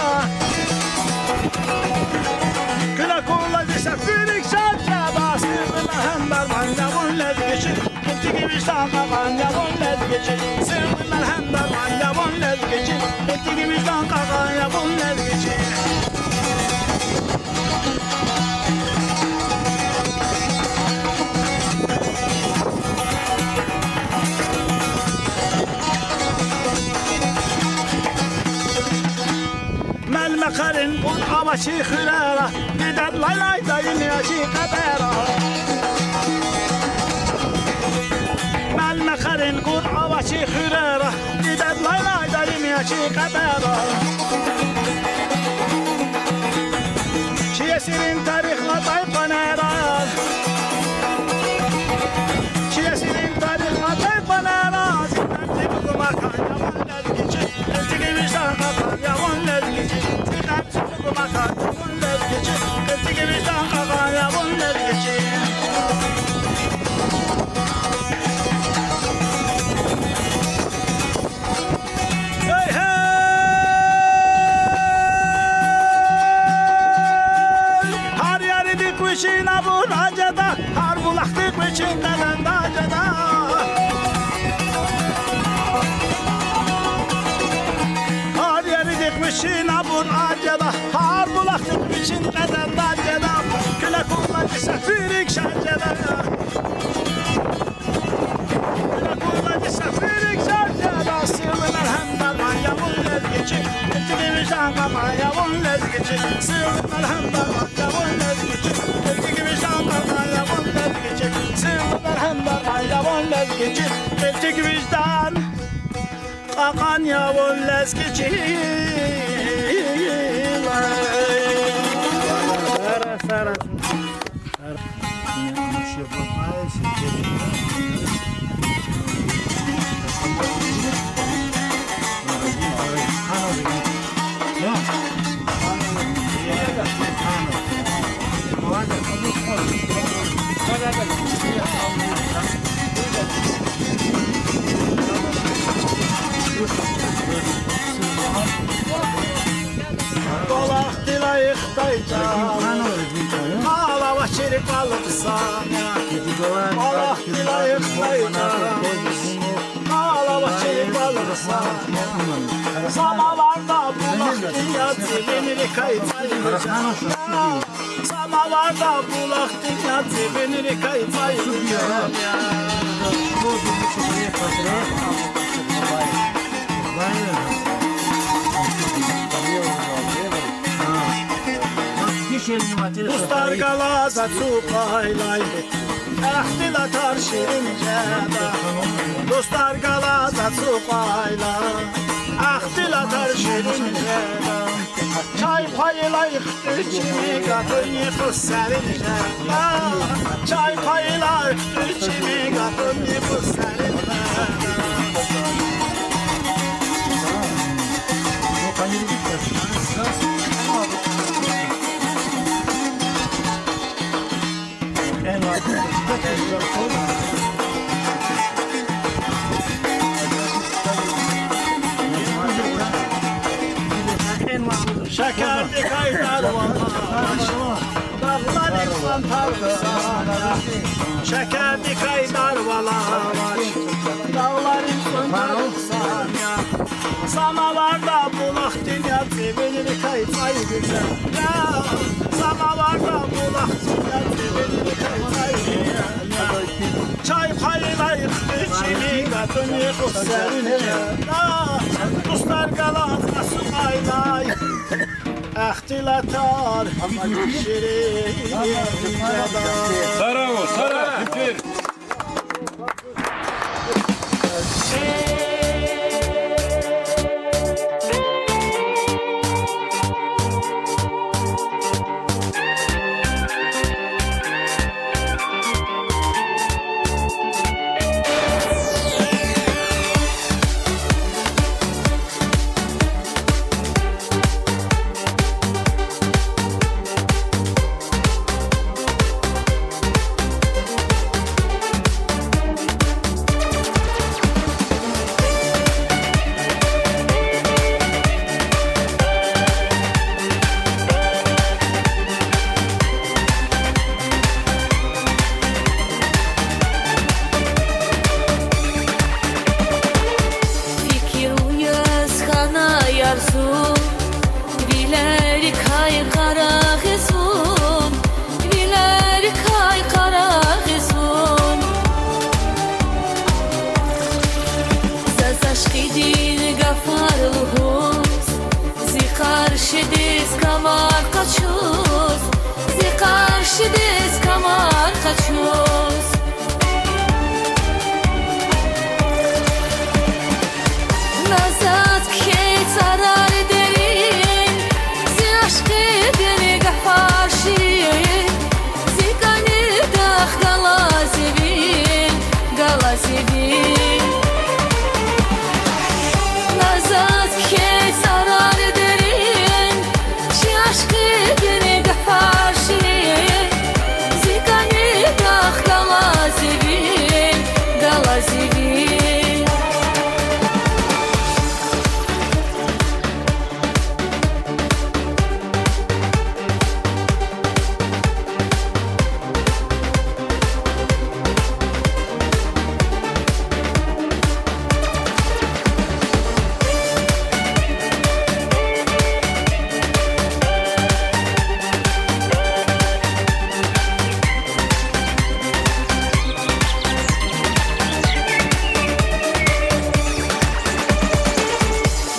Куьне курла зи сеферик шад жеда. Сирли мелгьем дарман я вун лезги чил, къилтиги виждан кьакьан я вун лезги чил. Сирли мелгьем дарман я вун лезги чил, къилтиги виждан кьакьан я вун лезги чил. Мел-мехъерин кӀур ава чи хуьрера, дидед лайлай даим я чи кьепӀера. Мел-мехъерин кӀур ава чи хуьрера, дидед лайлай даим я чи кьепӀера. Чи есирин тарих латӀай къванера, чи есирин тарих латӀай къванера, зи тӀварцӀик гумакан я вун лезги чил, къилтиги виждан кьакьан я вун лезги чил, зи тӀварцӀик гумакан я вун лезги чил, къилтиги виждан кьакьан я вун лезги чил. Гьей, гьей! Гьар еридихъ вичин абур ад жеда, гьар булахдихъ вичин кьедер дад жеда. Гьар еридихъ вичин абур ад жеда, гьар булахдихъ вичин кьедер дад жеда. Куьне курла зи сеферик шад жеда. Куьне курла зи сеферик шад жеда. Сирли мелгьем дарман я вун лезги чил, къилтиги виждан кьакьан я вун лезги чил. Сирли мелгьем дарман я вун лезги чил, къилтиги виждан кьакьан я вун лезги чил. Сирли мелгьем дарман я вун лезги чил, къилтиги виждан кьакьан я вун лезги чил. Сара, сара. КӀвалахдилай хтай чӀал, гьал авачир Балкьсан я, алахъ гилайихъ лайкьа, алава чи балкьсан я. Самаварда булахдин я, цивинрикай цӀай вижен я. Самаварда булахдин я, цивинрикай цӀай вижен я. Дустар галаз ацукьайлай, ихтилатар ширин жеда. Дустар галаз ацукьайлай, ихтилатар ширин жеда. Чай пайилай хтуй чими гатуни къус серин жеда. Чай пайилай хтуй чими гатуни къус серин жеда. Шекердикай дарвалавач, дагъларин цӀан тарсамач. Шекердикай дарвалавач, дагъларин цӀан тарсамач. Самаварда булахдин я, цивинрикай цӀай вижен я. Самаварда булахдин я, цивинрикай цӀай вижен я. Чай пайилай хтуй чими гатуни къус серин жеда. Дустар галаз ацукьайлай, ихтилатар ширин жеда. Здорово, здорово, теперь. Фикирун яз хьанай арзу, вилерикай къарагъиз вун, вилерикай къарагъиз вун. Заз ашкъидин гафар лугьуз, зи къаршидиз камар къачуз, зи къаршидиз камар къачуз. На заз кхьей цӀарар дерин, зи ашкъидин гафар ширин, зи кӀани дахъ галази вил, галази вил. На заз кхьей цӀарар дерин, чи ашкъидин гафар ширин, зи кӀани дахъ галази вил, галази вил.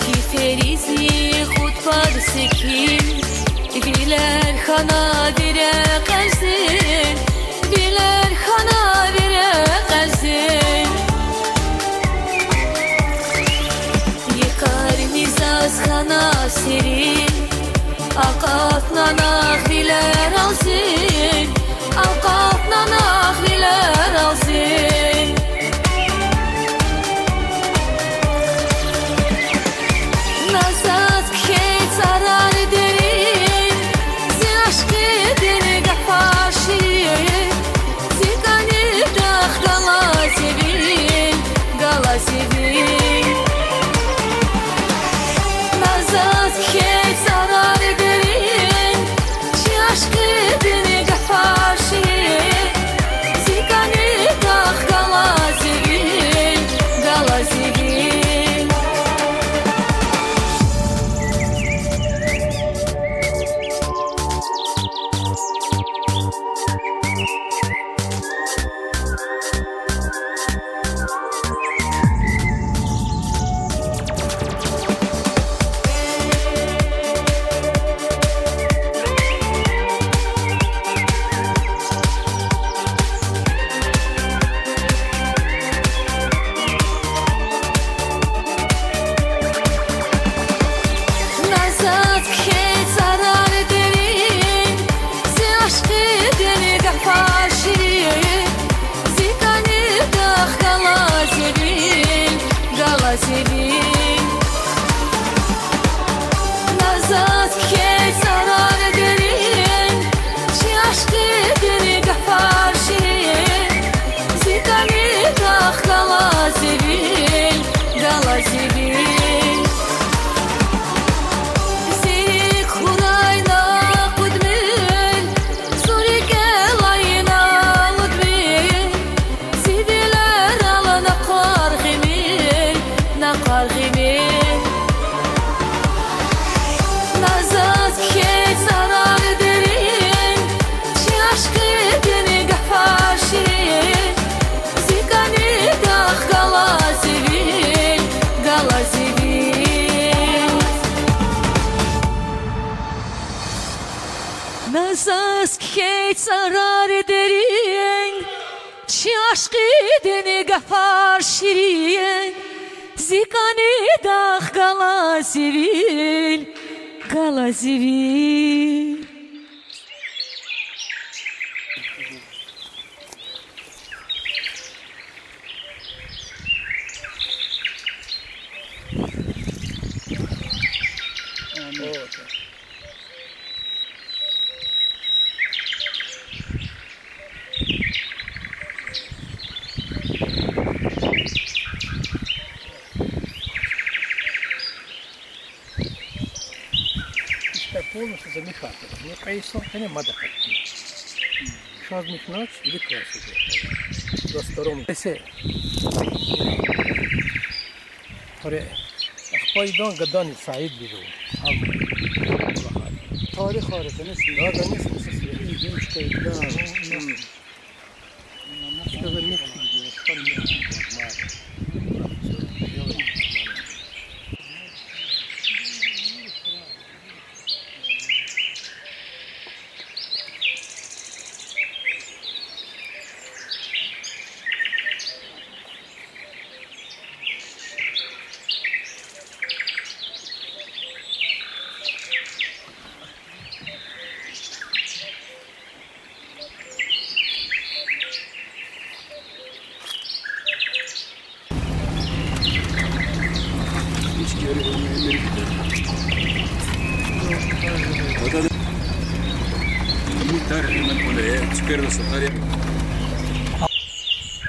Киферизни хутбад секин, вилер хьана вири къерзин, вилер хьана вири къерзин. Йикъарни заз хьана серин, акъатна нагъв вилерал зин, акъатна нагъв вилерал зин. На заз кхьей цӀарар дерин, зи ашкъидин гафар ширин, зи кӀани дахъ галази вил, галази вил. На заз кхьей цӀарар дерин, Цӏарар дерин, чи ашкъидин гафар ширин, зи кӏани дахъ галаз зи вил, галаз зи вил. Ишта полностью замыкать. Ну, кьве йисан къене мад акъатна. Шаз михьнач, или класс уже. Двадцать втором. Эсе. Хоре. Ахпа идан гадани Саид биру. Ам. Тарих, конечно. Да, конечно, со своей. Мгм. Что за мир?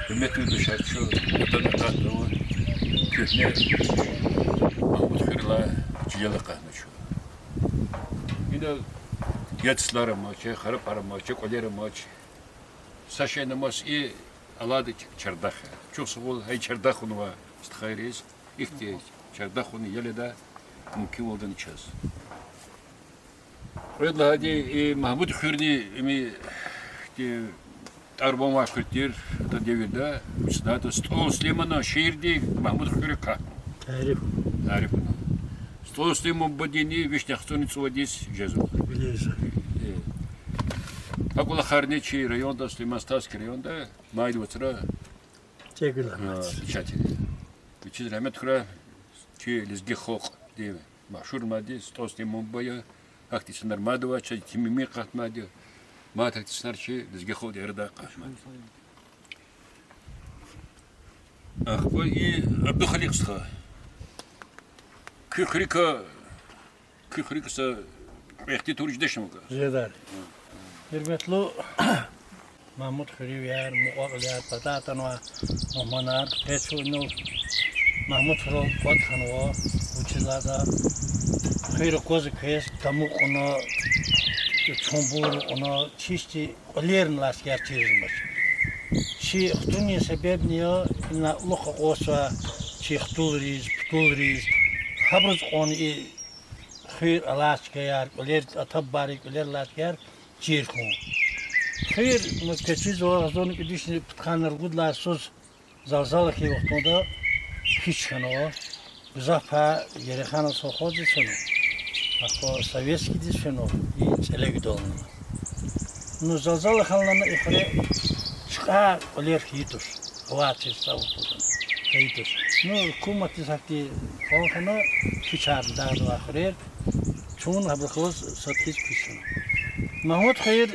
Гьуьрметлу душар, чун атана акъатнава куьгьне Магьмудхуьрелай, чилел акъатна чун. Ина я цлар амач, я харапар амач, я кӏвалер амач. Са шейни амач, и алайди чардах я. Чухсагъул, гьа и чардах авунва стхайриз, ихьтин чардах авун еледа мумкинвалдани чаз. Кьвед лагьайди, и Магьмудхуьрни, им, ихьтин тӏарван авай хуьр тир, ата девирда, вучиз лагьайтӏа СтӀал Сулейманан шиирди Магьмудхуьре катна. Тариф. Тариф авуна. СтӀал Сулейман бубадини вишни яхцӀурни цӀувад йис жезва. Э. А кӀвалахарни чи районда, Сулейман-Стальский районда, майдин вацра, а, печать я. Вичиз рагьмет хьурай, чи лезги халкьдин машгьур мад СтӀал Сулейман буба я, гьахьтин инсанар мад авай, чаз итимар къатмайди я, мад гьахьтин инсанар чи лезги халкьдин арадай къатмайди я. Ахпа и Абдухаликь стха. Куь хуьруька, куь хуьруька са кьве ихтилат тур жедач вуна. Жеда. Гьуьрметлу Магьмудхуьруьвияр, мукьва-кьилияр, патай атанвай мугьманар, къе чун инал Магьмудхуьрел кӀватӀ хьанва, вучиз лагьайтӀа хуьр акваз квез тамур кьуна, чумбур кьуна, чисти кӀвалерни алай аскӀар чирзамач. Чи хтунин себебни я, ина лух акъвазва чи хтулриз, птулриз, гьабуруз кьван и хуьр алай аскӀар, кӀвалер, ата-бубайрин кӀвалер алай аскӀар чир хьун. Хуьр, ну, течизва, гьазурни кӀуьд вишни пудкъанни ругуд лагьай йисуз, залзала хьайи вахтунда куьч хьанва. Гзаф пай Ереханан совхоздиз фена, ахпа Советскийдиз фена, и цӀелегдална. Ну, залзала хьанлана и хуьре чкьай кӀвалер хьайи туш, авай чир са вахтунда хьайи туш. Ну, гьукуматдиз гьахьтин къван хьана, куьчарни дагъзавай хуьрер, чун гьабурухъ галаз сад хьиз куьч хьана. Магьмудхуьр,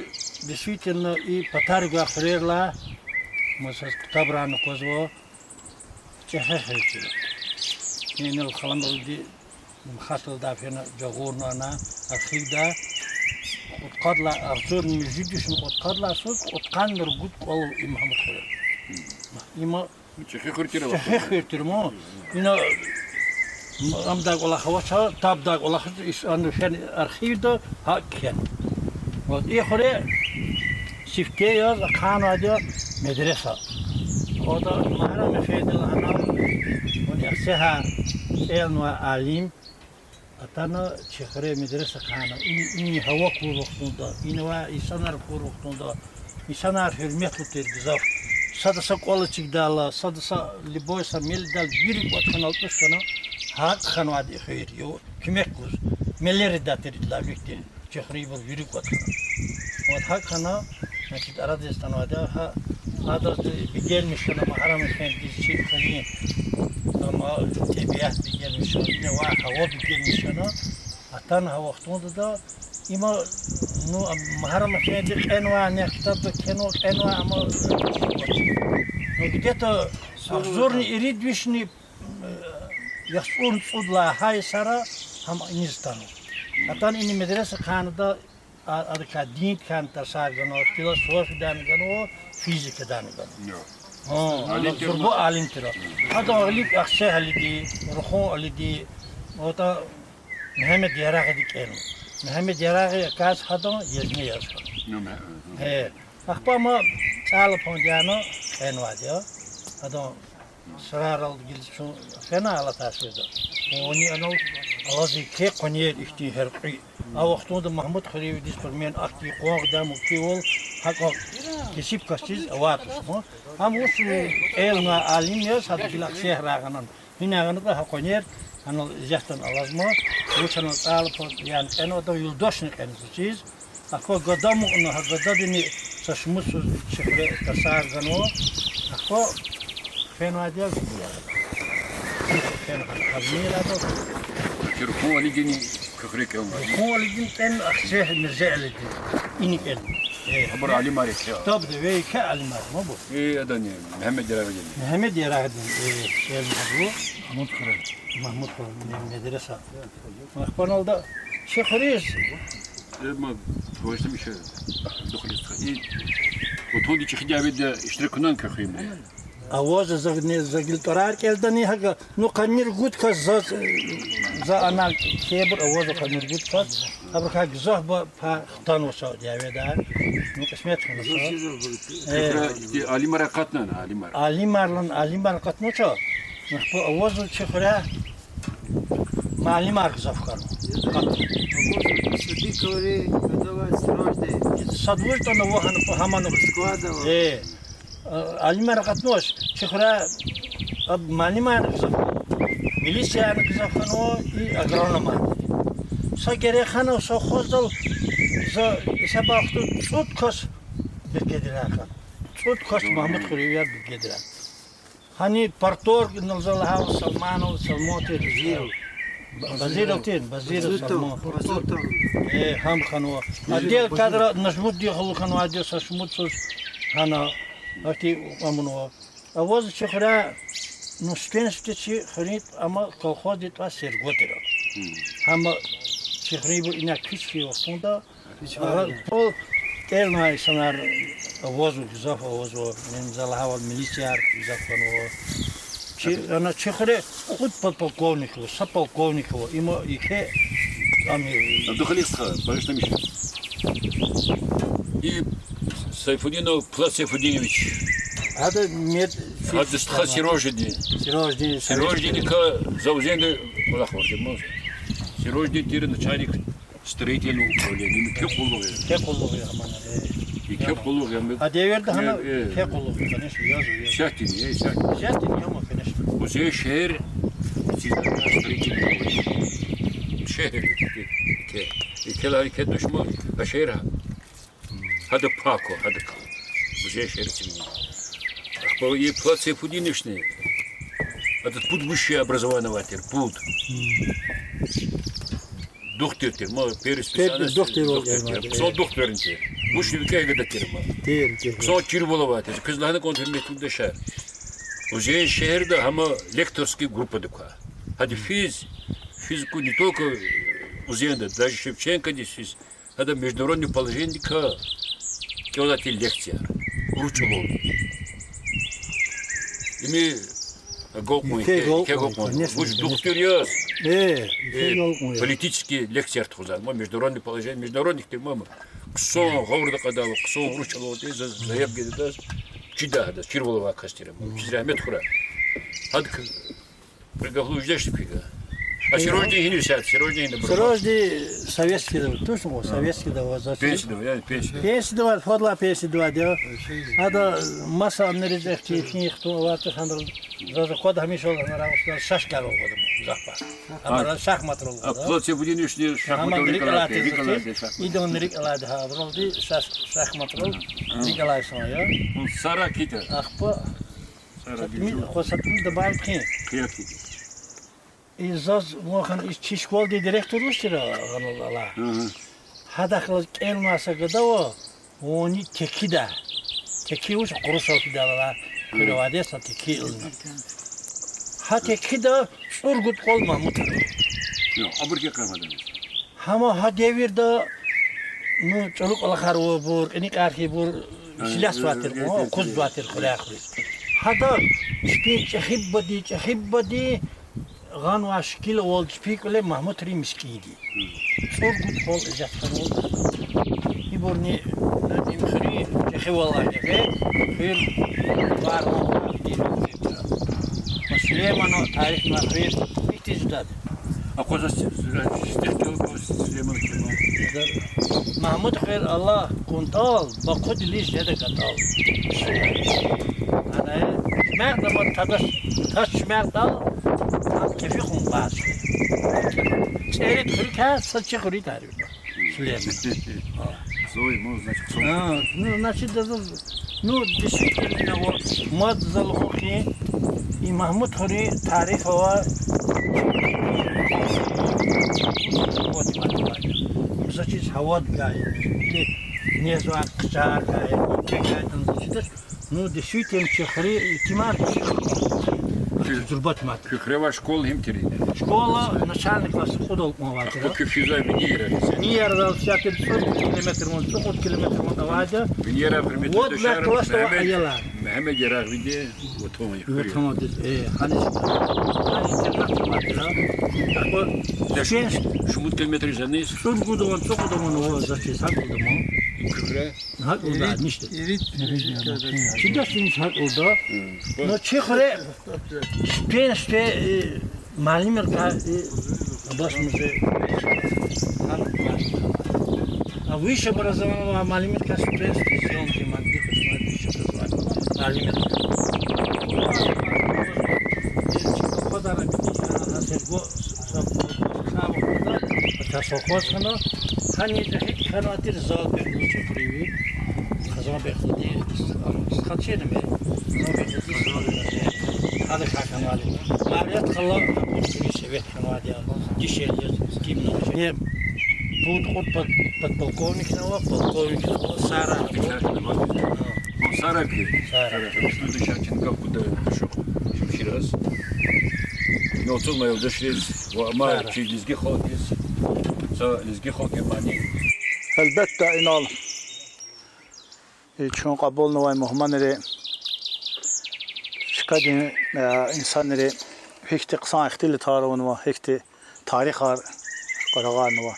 действительно, и патарив гвай хуьрерилай, маса ктабрани аквазва, чӀехи хуьр тир. Инал Халамалди, Хасалда фена, жагъурна ана архивда, кьудкъадалай, агъзурни муьжуьд вишни кьудкъадалай йисуз кьудкъанни ругуд кӀвал ава и Магьмудхуьре. Има чӀехи хуьр тир ма. Ина амдай кӀвалах авач, табдай кӀвалах авач, ис ана фена архивда, гьакӀ кхьена. Вот, и хуьре сифте яз ахъайнавайди я медреса. Ада Магьрам-эфенди лагьана, вун эгьсегьа кӀелнавай алим, атана чи хуьре медреса ахъайна. И, и гьава кур вахтунда, ина авай инсанар кур вахтунда, инсанар гьуьрметлу тир гзаф. Сада са кӀвал эцигдайла, сада са любой са мел ийидайла вири кӀватӀ хьана, алтӀуш хьана, гьакӀ хьанвайди я хуьр, куьмек гуз. Мелери дай тир идалай виликди, чи хуьруьбур вири кӀватӀ хьана. Вот гьакӀ хьана, Значит, арадиз атанвайди я, гьа, адаз бегенмиш хьана Магьарам эфендидиз чи хуьруьн, там, а, тӀебиат бегенмиш хьана, ина ваъ, гьава бегенмиш хьана, атана гьа вахтунда да, има, ну, а, Магьарам эфенди кьенвай, нек ктабда кхьенва, кьенвай, амма, ну, где-то агъзурни ирид вишни, э, яхцӀурни цӀуд лагьай йисара гьам иниз атанва. Атана ина медреса хьана да, а, адакай дин кхьена тарсар ганва, философиядани ганва, физикадани ганва. Гьа, зурба алим тир. Гьадан гъилик Ахцегьалиди, Рухуналиди, ватӀа Мегьамед Ярагъиди кӀелна. Мегьамед Ярагъи аказ гьадан езне яз хьана. Ахпа ма цӀайлапан яна кьенвайди я. Гьадан сурарал гила чун фена алатай суьда. Вуни анал алаз еке къванер ихьтин гьяркьуь. А вахтунда Магьмуд хуьруьвидиз примерно ахьтин къван гъидай мукьвал гьакӀ кесиб касдиз авай туш ма. Гьам вуч кӀелна алим яз, гьада гила Ахцегьрай гъана. Гьина гъанатӀа гьа къванер, анал исятдани алазма, вуч анал цӀайлапан яна кьенва, адан юлдашни кьенва заз чиз. Ахпа гада амукьна, гьа гададини са шумудсуз чи хуьре тарсар ганва. Ахпа фенвайди я Вилияр. Фена гьана гьавни яда. Чи Рухунвалидини куь хуьре кӀелна. Рухунвалидини кьенва, Ахцегь Мирзеалидини. Ини кӀелна. Э, абур алимар я. Таб да ве еке алимар ма абур. Э, адани, Мегьамед Ярагъидини. Мегьамед Ярагъидини, э, кӀелна абур. Магьмуд хуьре. Магьмуд хуьре, ме-, медреса. Ахпа аналда чи хуьруьз. Э, ма, товарищ Тамишев, духлист ха. И, вот, гьуди чӀехиди авайди иштиракунани куь хуьруьн? Авазва, за гила, за гила тӀварар кӀелдани гьакӀа, ну, къанни ругуд кас за, за ана кхьейбур авазва къанни ругуд кас, абурукай гзаф ба-, па хтанва са дяведа. Ну, кьисмет хьана са. Э. Ихьтин алимар акъатнани, алимар? Алимарлан, алимар акъатнавач. Ахпа авазва чи хуьре муаллимар гзаф хьана. Садвуж тӀана ва гьана, гьамана. Э. А, алимар акъатнавач, чи хуьре, а, муаллимар гзаф хьана, милициярни гзаф хьанва, и агрономар. Са герек хьана совхоздал, за гьисаб авахьтун цӀуд кас биркедилай хьана. ЦӀуд кас Магьмуд хуьруьвияр биркедилай. Гьани парторг, ну, за лагьайвал, Салманов, Салмон тир. Базиров тир, Базиров Салмон. Э, гьам хьанва. Отдел кадра Нажмудин халу хьанва, отдел са шумуд йисуз гьана, ахьтин амунва. Авазва чи хуьре, ну, студентство чи хуьруьн, амма колхоздин тӀвар Серго тир. Гьам чи хуьруьнбур ина куьч хьайи вахтунда, Ага, пул кӀелнавай инсанар авазва, гзаф авазва, ин за лагьайвал милицияр гзаф хьанва. Чи, ана чи хуьре кьуд подполковник ава, са полковник ава, има еке ам. Абдухалик стха, багъишламиша. И Сайфудинов Пулат Сайфудинович. Гьада мед-, гьада стха Сирожидин. Сирожидин. Сирожидинка за узенда кӀвалах авурди я. Сирожидин тир начальник строительного управления. Им еке къуллугъ я. Еке къуллугъ я, амана, э. Еке къуллугъ я. А девирда гьана, э, еке къуллугъ я, конечно, яз, яз. Исятдани, э, исятдани. Исятдани я, ма, конечно. Узе шегьер, строительный управление. Шегьер, еке, еке лагьай еке тушма, а шегьер гьа. Гьада пако, гьада ка. Узе шегьер цин. Ахпа и Пулат Сайфудиновични. Гьада пуд высшее образование авай тир, пуд. Духтур тир, ма, первый специальность духтур, духтур тир. Хъсан духтурни тир. Высшее векьи гада тир, ма. Тир, тир. Хъсан чирвал авай тир. Квез лагьана кӀанда, гьуьрметлу юлдашар. Узе шегьерда гьама лекторский группада ква. Гьада физ, физику не только Узенда, даже Шевченкодиз физ. Гьада международный положениедикай кӀелай тир лекцияр. Урус чӀалал. Им агалкьун, еке агалкьун, конечно, вуч духтур яз. Э, политический лекцияр тухузвай. Ма международный положение, международный тир, ма, ма. Хъсан гъавурда кьадайла, хъсан урус чӀалал тир, за, за яб гайидаз, чидай гьадаз, чирвал авай кас тир, ма. Чиз рагьмет хьурай. Гьадак Пригафлу ждешли квига. А Сироджи гьина висят, Сироджи гьина бурма? Сироджи советскийда, точно, о, советскийда ва за Пенсияда ва, я, пенсияда. Пенсияда ва, фодлай пенсияда ва, я. Ада маса анриз эхти фин хтун ва ту ханрал заза код гьамиша ла ханрал шаш кар ва гъада захпа. Амара шахматрал гъада. Плоце будин ишни шахматрал рикӀ алайди, рикӀ алайди шахмат. Идан рикӀ алайди гьа абуралди шаш-, шахматрал рикӀ алай сан я. Сара кита? Ахпа. Сара Сатмин, бижу. Хо Сатмин да бан пхин. Кьият кита. И заз вахъ хьана и чи школдин директор вуч тир, гъанвал ала. Гьадахъ галаз кӀелнавай са гада ава, вуни текида. Теки вуч, къурушал фидайла, хуьре авайди са теки илна. Гьа текида цӀуругуд къвал Магьмутар. Абур кьван къамадан. Гьама гьа девирда, ну, чӀуру кӀвалахар авайбур, кьиникьар хьайибур, силягьзавай тир, къу-, къузвай тир хуьряй хуьруьз. Гьада чпин чӀехи бубади, чӀехи бубади гъанвай шикилвал чпин кӀвале Магьмутрин мискӀинди. ЦӀуругуд къвал ижад хьанвал. Ибурни, ну, им хуьруьн чӀехивал авай, хуьр варвал авай. Ва Сулейманан тарихна хуьр ихьтин жедайди. Акъваза с-, с-, стих кӀела кваз Сулейман кема. Магьмуд хуьр Аллагь кӀунтӀал, Бакудилиз жеда гатӀал. Ана, шумягъда ма тадас, тас шумягъдал, ам кефи хун баз. ЦӀерид хуьруькай са чи хуьруьди тарифда. Сулейман. Свой, ну, значит, свой. А, ну, значит, даже, ну, действительно, вот, мад залгьун хьи, и Магьмуд хуьруьн тариф ава, вот, мад ава. Мисал чиз, гьавад гай, или незвай хъчар гай, чегайтан зачитач. Ну, действительно, чи хуьре итимар чи хуьре. Зурбат мад. Куь хуьре авай школа гьим тир? Школа начальный класс кьудал кьван авай тир. Куь физа Винияр арада? Винияр арада сятир цӀуд километр ван, цӀукьуд километр ван авайди. Винияр, гьуьрметлу дустар, класс ава Мегьамед, аяла. Мегьамед Ярагъвиди ватан я. Ватандиз, э, гьаниз, гьаниз интернат авай тир. Ахпа шумуд километр зани? ЦӀуругуд ван, цӀукьуд ван ава зачиз, гьакӀ ада ма. Куь хуьре? ГьакӀ ада, ништа. Ирид, ирид. Чидач низ гьакӀ ада. Но чи хуьре стен-сте, э, муаллимрикай, э, Аббас музи. А высшее образование авай муаллимрикай стен-сте съёмки ман, дихъ ман, высшее образование. Муаллимрикай. Э, чи подарок, э, Сергей Ца вахтунда, ца совхоз хьана, гьаниз гьикӀ хьанвай тир зал бегьлуци хуьруьви, Хазан бегьлуди, стхачена ме, Хазан бегьлуди, гьана хьанвайди. Марвият хала, абур хуьруьн совет хьанвайди я, дишегьли я, ким нуша. Не, пуд-кьуд под-, подполковник нава, полковник нава, Сара. Сара ки? Сара. Сара. Что ты сейчас, как куда пришёл? Ещё раз. Ну, отцу моего дошли. Ва ма чи лезги халкьдиз, са лезги халкьдин мани. Гьелбетда, инал и чун кьабулнавай мугьманри, чкадин, э, инсанри гьихьтин хъсан ихтилатар авунва, гьихьтин тарихар къарагъарнава.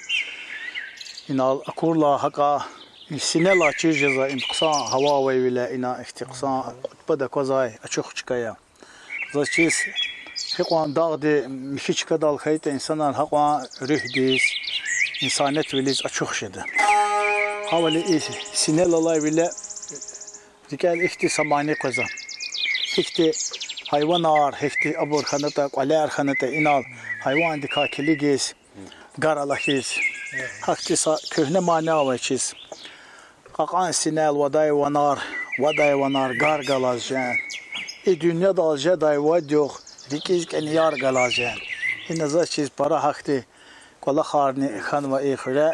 Инал акурла гьакӀа, и синелай чир жезва, им хъсан гьава авайвиляй, ина ихьтин хъсан кьутӀбада аквазвай ачух чка я. Заз чиз, гьикьван дагъдин михьи чкадал хьайитӀа инсанар, гьакьван руьгьдиз, инсаниятвилиз ачух жеда. Гьавиляй и синел алайвиляй рикӀел ихьтин са мани къвезва. Гьихьтин гьайванар, гьихьтин абур хьанатӀа, кӀваляр хьанатӀа, инал гьайвандикай килигиз, гар алахьиз. Гьахьтин са куьгьне мани авай чиз. Кьакьан синел вадай ванар, вадай ванар гар галаз жен. И дуьньядал жедай вад югъ, рикӀиз кӀаняр галаз жен. Ина заз чиз пара гьахьтин кӀвалахарни хьанва и хуьре.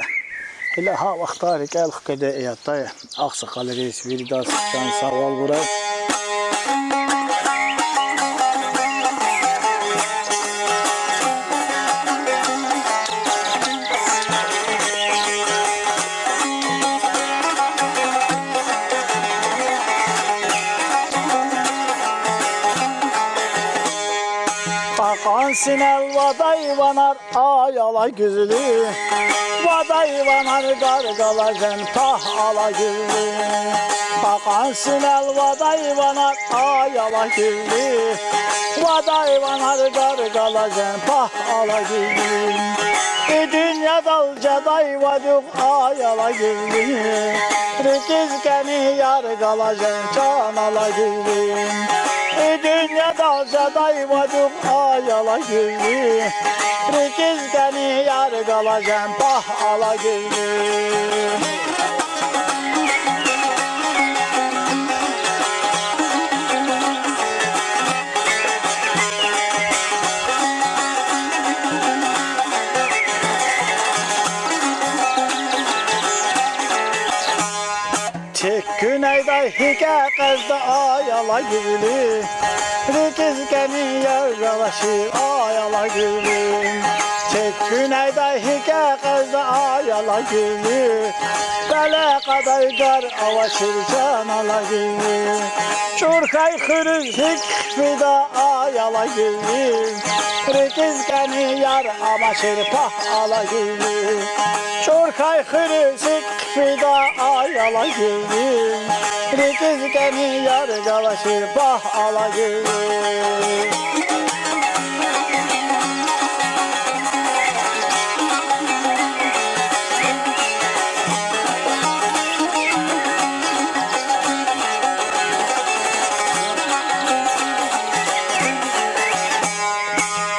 Гила гьа вахтар рикӀел хкведа, я тай, агъсакъалриз, виридаз чан сагъвал гурай. Кьакьан синел вадай ванар, ай, ала гуьзлу, вадай ванар гар галаз жен, пагь, ала гуьзлу. Кьакьан синел вадай ванар, ай, алагьуьлуь, вадай ванар гар галаз жен, пагь, алагьуьлуь. И дуьньядал жедай вад югъ, ай, алагьуьлуь, рикӀиз кӀани яр галаз жен, чан алагьуьлуь. И дуьньядал жедай вад югъ, ай, алагьуьлуь, рикӀиз кӀани яр галаз жен, пагь, алагьуьлуь. Тек куьнейдай гьикӀ къвезда, ай, алагьуьлуь, рикӀиз кӀани яр галаз шир, ай, алагьуьлуь. Тек куьнейдай гьикӀ къвезда, ай, алагьуьлуь, пеле кьадай гар авачир, чан алагьуьлуь. ЧӀур хьай хуьруьз гьикӀ хъфида, ай, алагьуьлуь, рикӀиз кӀани яр амачир, пагь, алагьуьлуь. ЧӀур хьай хуьруьз гьикӀ хъфида, ай, алагьуьлуь, рикӀиз кӀани яр галаз шир, пагь, алагьуьлуь.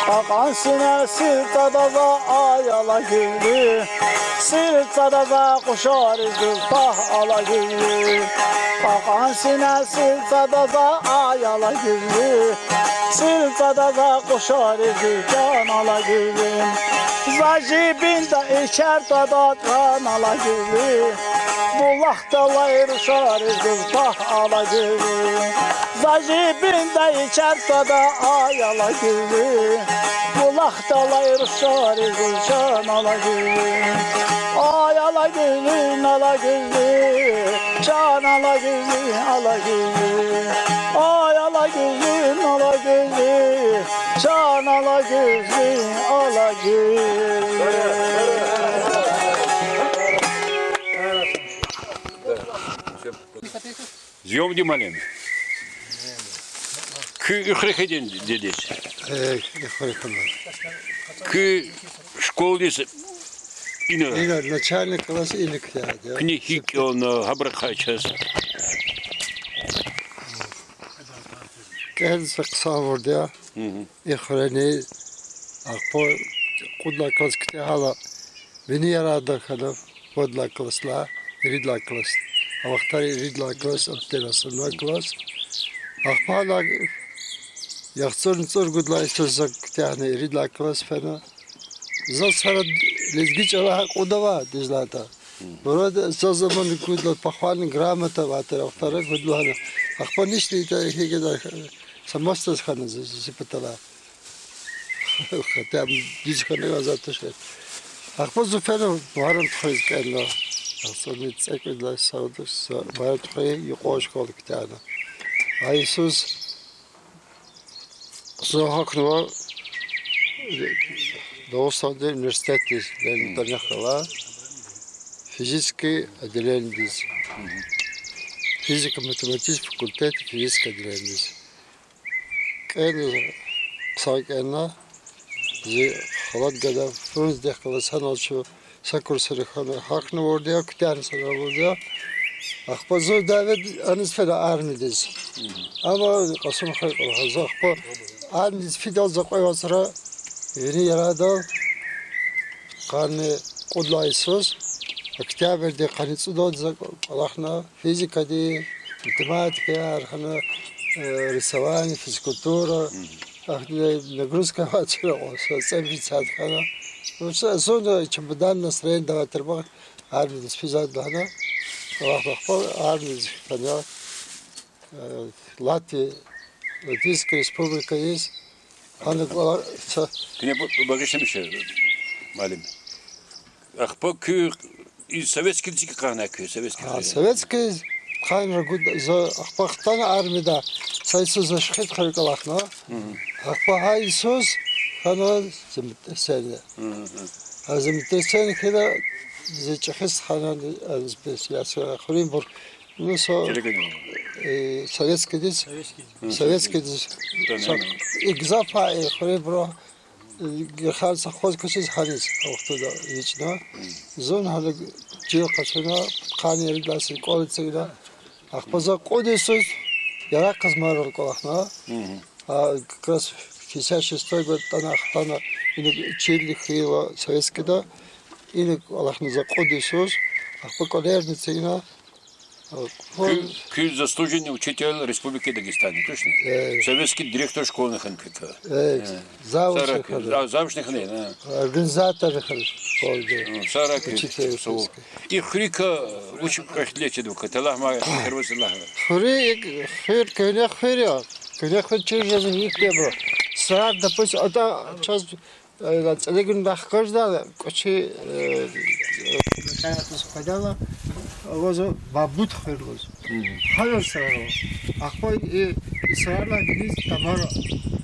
Кьакьан синел сир цадаза, ай, алагьуьлуь, сир цадаза къушариз гуз, пагь, алагьуьлуь. Кьакьан синел сир цадаза, ай, алагьуьлуь, сир цадаза къушариз гуз, чан алагьуьлуь. За жибинда ичер твада, чан алагьуьлуь, булахдалай рушариз гуз, пагь, алагьуьлуь. За жибинда ичер твада, ай, алагьуьлуь, булахдалай рушариз гуз, чан алагьуьлуь. Ай, алагьуьлуь, алагьуьлуь, чан алагьуьлуь, алагьуьлуь. Ай, алагьуьлуь, алагьуьлуь, чан алагьуьлуь, алагьуьлуь. Зиёмди, малим. Куь и хуьре хьайиди я, дидед? Э, и хуьре хьана. Куь школадиз ина? Ина, начальный класс ина куьтягьда. Куьне гьикӀ кӀелна, гьабурухъ хьайи чаз. КӀелна са хъсан авурди я. Мгм. И хуьрени, ахпа кьуд лагьай класс куьтягьайла, вини ярарда хьана, кьуд лагьай классдилай ирид лагьай класс. А вахтара ирид лагьай класс, абурун основной класс. Ахпа гьана яхцӀурни цӀуругуд лагьай йисуз за куьтягьна, ирид лагьай класс фена. Заз сара лезги чӀалай кьуд авай, дуьз лагьайтӀа. Мурад, заз аман гудла похвальный грамота авай тир, а вахтара гудла гьана. Ахпа нишли итӀа гьикӀ яда, са масадаз хьана зи, зи паталай. Хотя дуьз хьана азад туш. Ахпа зун фена Магьарамдхуьруьз кӀелна. ЯхцӀурни цӀекӀуьд лагьай йисуз за Магьарамдхуьруьн юкьван школадиз куьтягьна. А йисуз зун гьахьнава Дагъустандин университетдиз, Ленинакай, физический отделениедиз. Физико-математический факультет, физический отделениедиз. КӀелна, хъсан кӀелна, зи халад гада, фуниз дехкала санал чун са курсра хьана, гьахьнавайди я, куьтягьна санал авайди я. Ахпа зун давет аниз фена армиядиз. Амма Кьасумхуьр кӀвалахна, зун ахпа армиядиз фидайла за кьве вацра вини ярайдал, къанни кьуд лагьай йисуз, октябрдин къанни цӀуд за кӀвалахна, физикади, математикаяр хьана, э, рисование, физкультура. Ахьтин нагрузка авачир, кьван са цӀемуьжуьд сят хьана. Ну, са, зун чемодан настроение давай тир бахъ, армиядиз физвайди лагьана. Вахт-вахтунда армиядиз фена, э, Латвия, Латвийская Республика яз, гьана кӀвалахна. Куьне бу-, багъишламиша, малим. Ахпа куьн и советскийдиз гьикӀ хьана куьн, советский А, время? Советский хьана гуд-, за ахпа хтана армияда, са йисуз за Шихидхуьре кӀвалахна. Ахпа гьа йисуз хьана землетрясение. А землетрясение хьайила зи чӀехи стхани, а, зи пес-, яс, хуьруьнбур Ну, со, Телеграм. Э, советскийдиз, Советскийдиз. Советскийдиз. Таня. Со, и гзаф, э, хуьруьнбуру, э, герхар совхоз квачиз гьаниз а вахтунда вичӀна. Зун гьана чил къачуна, къанни ирид лагьай йисуз школа эцигна. Ахпа за кьуд йисуз Яракьаз Марал кӀвалахна. А как раз в пятьдесят шестой год атана, хтана, ина чирни хьайила советскийда, ина кӀвалахна за кьуд йисуз, ахпа кӀвалерни эцигна. Куьн, куьн заслуженный учитель Республики Дагестан, точно? Э. Советский директор школы хьана куьн. Э, завуч хьана. А, завучни хьана, а. Организатор хьана школада. М, сагърай куьн. Учитель. И хуьруькай вуч кьве ихтилат жеда вакай, талгьай ма, хирваз лагьана. Хуьруьк, хуьр, куьгьне хуьр я. Куьгьне хуьр чир жезва, гьикӀ ябур. Сарар, допустим, ада чаз, э, цӀелегуьрдахъ хкаждайла, кӀвачи, э, э, къведайла, авазва Бабут хуьр лугьуз. Гьанал сарар ава. Ахпа и, и сарарилай виниз тамара,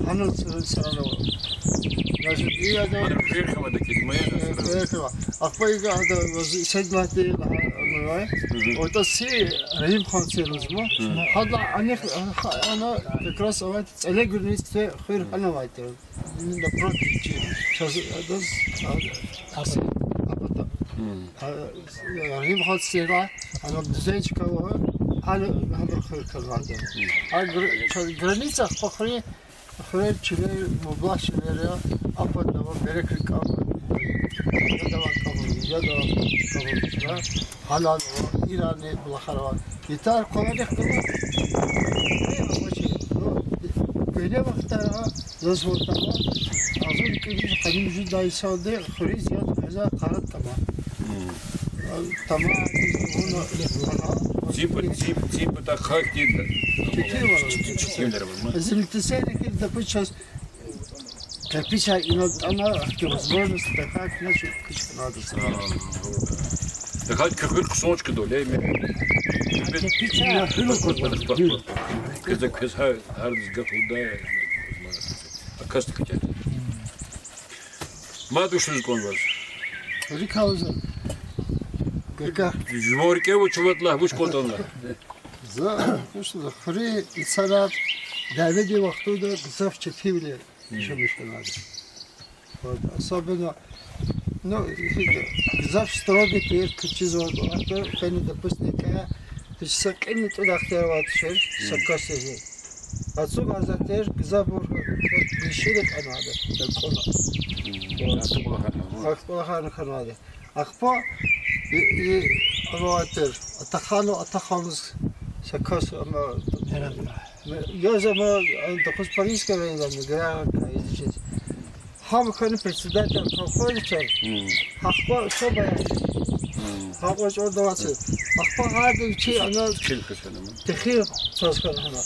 гьанал сарар ава. Даже и ада, Ана хуьр хьамада килима я, э, сарар. Хуьр хьама. Ахпа и ада ваз Седмати лагьай, ам, авай. Отаз си Рагьимхан сер лугьузма. Гьадалай анихъ, ана как раз авай цӀелегуьрдин хуьр гьана авай тир. Напротив чи, чаз адаз, а, а, а, а, Рагьимхан сера, ана Дузенчикова, ана гьабур хуьр калгъанди. А гр-, чаз граница ахпа хуьре, хуьре чилер, мубла чилер я, апад ава, берек рикӀел, яд авай кӀабул, яд авай кӀабул чилер. Гьанал ава, ирани булахар ава. Итар къваларихъ галаз, э, авачир. Ну, куьгьне вахтара, заз вахтара, агъзур кӀуьд йис къанни жуьредай йисалди хуьруьз яд къвезвай къарагъ тама. Тама, вуна, вуна. Цин пат, цин, цин патахъ хьайитӀа. Четин вара. Четин вара. Землетрясение хьиз, допустим, чаз Кирпич инал атӀана, ахьтин возможность тахьайтӀа, значит, кичӀе надо. ТахьайтӀа куь хуьр хъсан чкадал, э, ме. Кирпич я, гьуьлуьн кӀватӀ. Квез, квез гьар, гьардиз гаф лугьуда. А касди куьтягь. Мад вуч лугьуз кӀан ваз? РикӀел алаз. Гага. Жуван рикӀе вуч вад лагь, вуч кӀан кӀанда лагь. За, вуч лагь, хуьруьн инсанар дяведин вахтунда гзаф четинвилер. Яшамиш хьанвайди. Вот, особенно, ну, гзаф строгий тир, квез чизвай, ахпа фена, допустим, кӀа, гьич са кьилни тӀуьна ихтияр авай тушир, са касдиз. Ацукьарзавай тир, гзафбур бишири хьанвайди, дакӀуна. Вот. Ахпа кӀвалахарни хьанвайди. Ахпа и, и, авай тир, Атаханов, Атаханов са кас, ама, яз ама, а, Докузпаринский районда мигрантка изичиз. Гьам хьана председатель колхоза чаз. Ахпа са баян. Гьакьван чӀавуз даваци. Ахпа гьарда чи ана техил чаз хьана.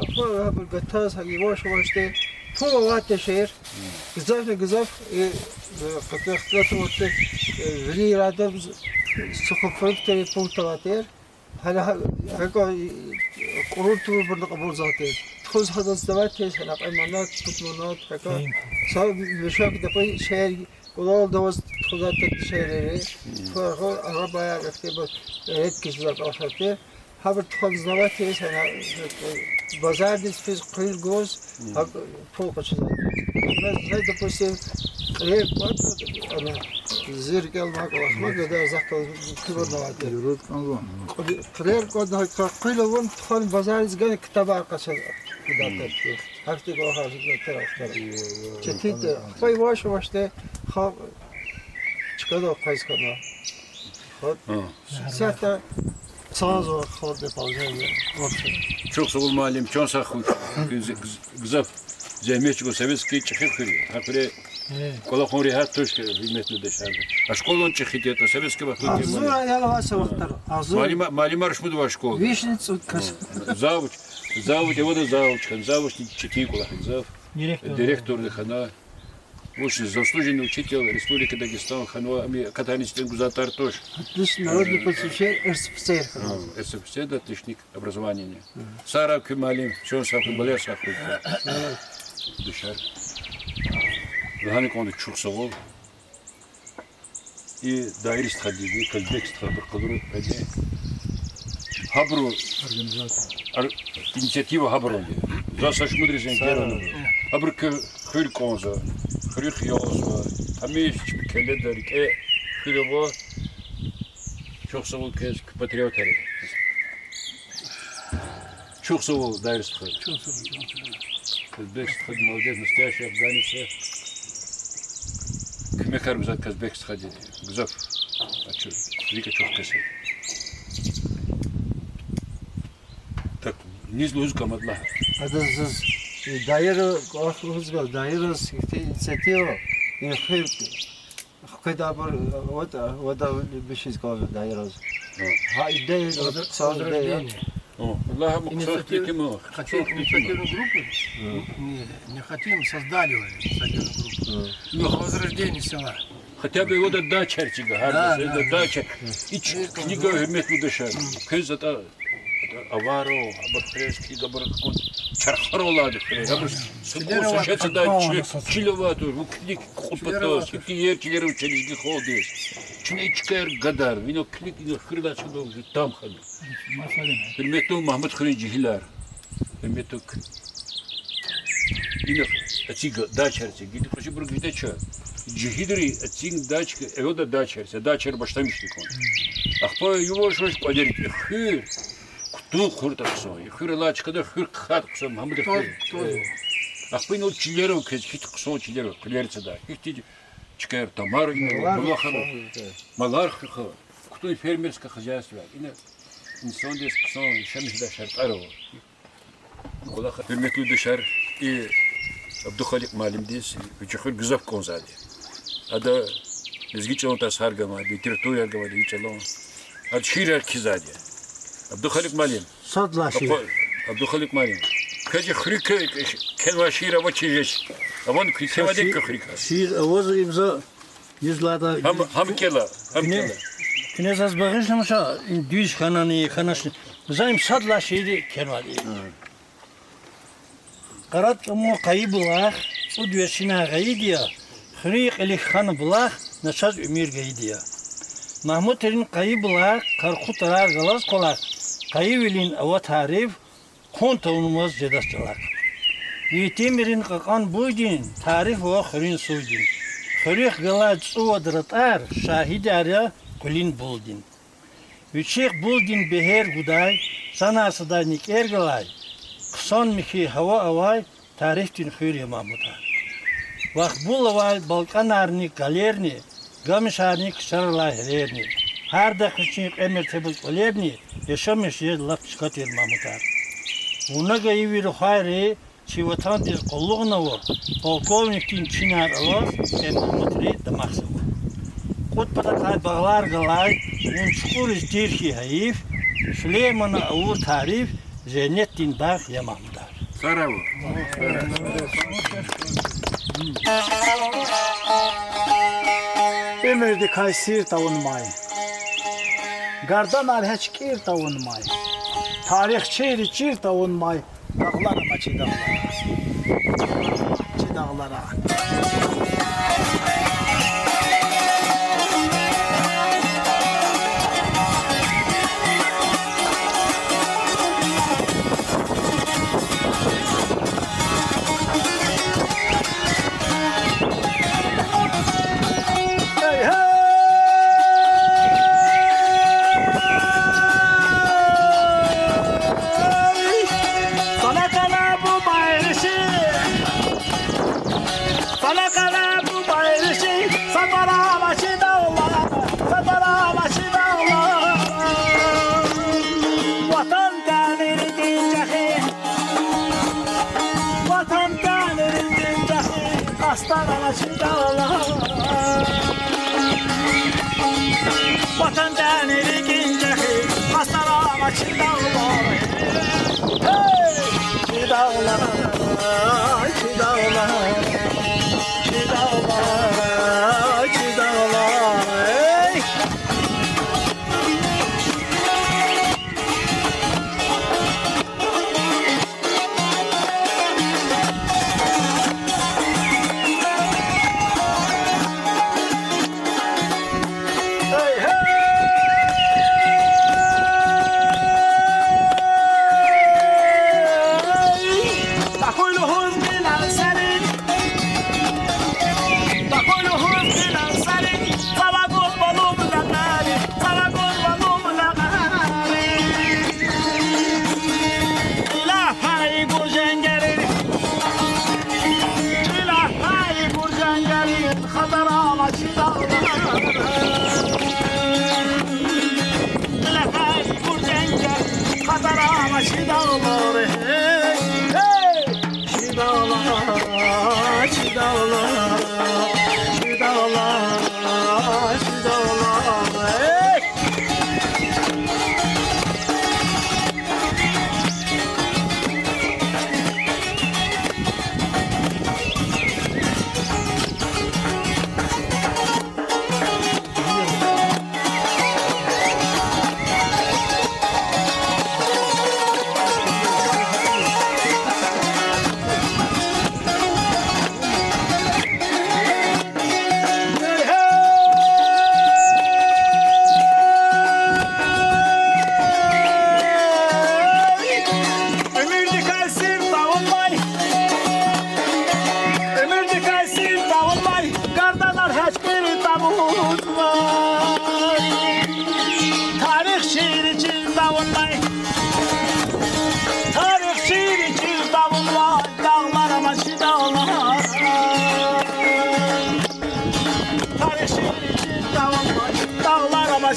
Ахпа гьабур гатаз, гьа яваш-явашди пул авай тир шейэр. Гзафни гзаф, э, э, къатахъ, э, вири ирада сухофруктовый пункт авай тир. Гьана гьа-, гьакӀа, э, кьуру тумурбурни кьабулзавай тир. Тухуз гьадаз сдавать тир, гьана кьве манат, пуд манат, гьакӀа. Са мешок дапӀи шейэр кӀулалда аваз тухузвай тир шейэр. Тухуз гьа арабаяр ихтибар редкий жезва кӀвалахар тир. Гьабур тухуз сдавать ийиз, гьана, э, базардиз физ, къуьл гуз, гьакӀ пул къачузвай. Мез, мез, допустим, кьилер кӀватӀна, ана, зи рикӀел амай кӀвалах ма, гада захъ галаз куьмир авай тир. Кьилер кӀватӀна, гьакӀ къуьл авун, тухун базардиз гана ктабар къачуз гудай тир. Гьахьтин кӀвалахар жедай тир ахпа. Четин тир. Ахпа яваш-явашди халкь чкадал къвез хьана. Гьа. Сятда цанзава халкьдин положение общее. Чухсагъул, муаллим, чан сагъ хьуй. Гз-, гз-, гзаф зегьмет чӀугур, советский чӀехи хуьр я. Гьа хуьре кӀвалахун регьят туш, гьуьрметлу дишегьли. А школани чӀехиди ятӀа, советский вахтунда. Агъзур аял авай са вахтара. Агъзур. Муаллима-, муаллимар шумуд авай школада? Вишни цӀуд кас. Завуч, завуч, авада завуч хьана, завучни четин кӀвалах я гзаф. Директор. Директорни хьана. Вучиз заслуженный учитель Республики Дагестан хьанва, ам катаниз тин гузвай тир туш. Отличник, народный просвещитель РСФСР. А, РСФСР, да, отличник образования. Сагърай куьн, муаллим, чан сагъ хьуй, балаяр сагъ хьуй. Дишегьли. Лагьана кӀанда, чухсагъул. И Даир стхади, и Казбек стхади, къалур къведи. Гьабуру, ар-, инициатива гьабурун я. За са шумудриз энгел авуна. Гьабуру куь хуьр кӀанзава, хуьруьхъ язва, гьамиша чпи келеда, рикӀе хуьр ава. Чухсагъул квез, куь патриотар я. Чухсагъул, Дайра стха. Казбек стха, молодец, настоящий афганец я. Куьмекар гузвай Казбек стхади. Гзаф ачух, рикӀ ачух кас я. Так, низ лугьуз кӀамадлагь. Адаз заз, э, Дайра, кӀвалах лугьуз гала, Дайраз ихьтин инициатива, и хуьр хкведа абур, э, вад, э, вада бишиз кӀанзава Дайраз. Гьа идея, хъсан идея. О, Аллагь, ам хъсан инициатива, инициативной группы. Не, не хотим, создали уже инициативную группу. Возрождение села. Хотя бы вот дачар чига, гьар да, да, дача. Ич книга, гьуьрметлу душар. Квез атӀа аваров, абур хирез килиг, абур кун чархарал алайди хирез. Абур сукӀун са шецадай чи-, чил аватур, ву килиг кьупӀ атаз, икьтин ер чилерав чележги халкьдиз. Чна и чкаяр гадар, вина килиг, ина хуьрдай чкадал там хьана. Гьуьрметлу Магьмудхуьруьн жегьилар. Гьуьрметлу к-, ина эциг дачар эциг. Гила къачу бур гидач. Жегьилри эциг дачка, эвелда дачар, са дачар башламишди кьван. Ахпа юваш-юваш кӀвалер хуьр, кутун хъуртӀа хъсан. Хуьр алай чкада хуьр хъхьайтӀа хъсан, Магьмуд хуьр. Ахпа инал чилерал квез, хьи хъсан чилерал, къуьлер цадай. Ихьтин чкаяр тамар, ина малар, малар хъхьиз, кутун фермерское хозяйство. Ина инсандиз хъсан яшамиш жедай шартӀар ава. КӀвалах, гьуьрметлу душар, и Абдухаликь муаллимдиз, вичи хуьр гзаф кӀанзавайди. Ада лезги чӀалан тарсар гамайди, литератураяр гамайди, и чӀалан. Ада шиирар кхьизвайди. Абдухаликь муаллим. Сад лагьай шиир. Абдухаликь муаллим. Квез и хуьруьк кхьенвай шиир авачиз жеч. Авани куьн кхьенвайди куь хуьруьк? Шиир аваз ибза. Гьам, гьам кӀела, гьам кӀела. Куьне заз багъишламиша, им дуьз хьанани, хьаначни. За им сад лагьай шиир кхьенвайди. Къарад чӀумуд къайи булах, цӀуд вершинай гъайиди я, хуьруьн кьилихъ хана булах, на чаз уьмуьр гайиди я. Магьмудрин къайи булах, къаркъу тарар галаз кӀвалах, къайивилин ава тариф, хъун тавунмаз жедач чӀалахъ. Етимрин кьакьан буйдин тариф ава хуьруьн сувдин. Хуьруьхъ галай цӀувад ратӀар шагьидар я къуьлуьн булдин. Вичихъ булдин бегьер гудай, санай садай никӀер галай, хъсан михьи гьава авай тарифдин хуьр я Магьмудар. Вахбул авай балкӀанарни, калерни, гамишарни, кчарилай гьерерни, гьардахъ вичин кьве мертеба кӀвалерни, яшамиш жез лап чка тир Магьмудар. Вуна гайи ви рухвайри чи ватандиз къуллугънава, полковникдин чинар алаз къе Магьмудри дамахзава. Кьуд патахъай багълар галай вун чукӀуриз тир хьи гьайиф, Сулеймана авур тариф женнетдин багъ я Магьмудар. Сараво. Уьмуьрдикай сир тавунмай, гарданар гьеч кӀир тавунмай, тарихчийри чир тавунмай, дагълар ама чи дагълара. Чи дагълара. Ватан тани рикӀин чӀехи, Ватан тани рикӀин чӀехи, астарана чи дагълар. Ватан тани рикӀин чӀехи, астарана чи дагълар. Эй! Чи дагълар, чи дагълар, чи дагълар, чи дагълар. Эй!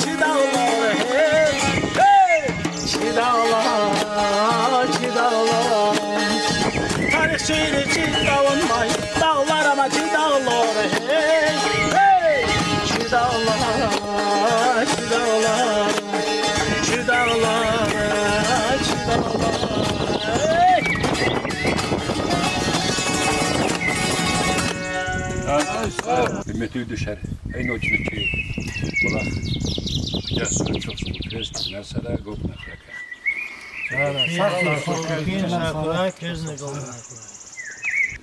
Чи дагълар, гьей, гьей, чи дагълар, чи дагълар. Тарих чириз чиз авунмай, дагълар ама чи дагълар, гьей, гьей, чи дагълар, чи дагълар, чи дагълар, чи дагълар, гьей. Гьуьрметлу душар, эй ночники, булах, я су чухсагъул квез, на сара гопна храка. Сагъ хьуй, квезни гална.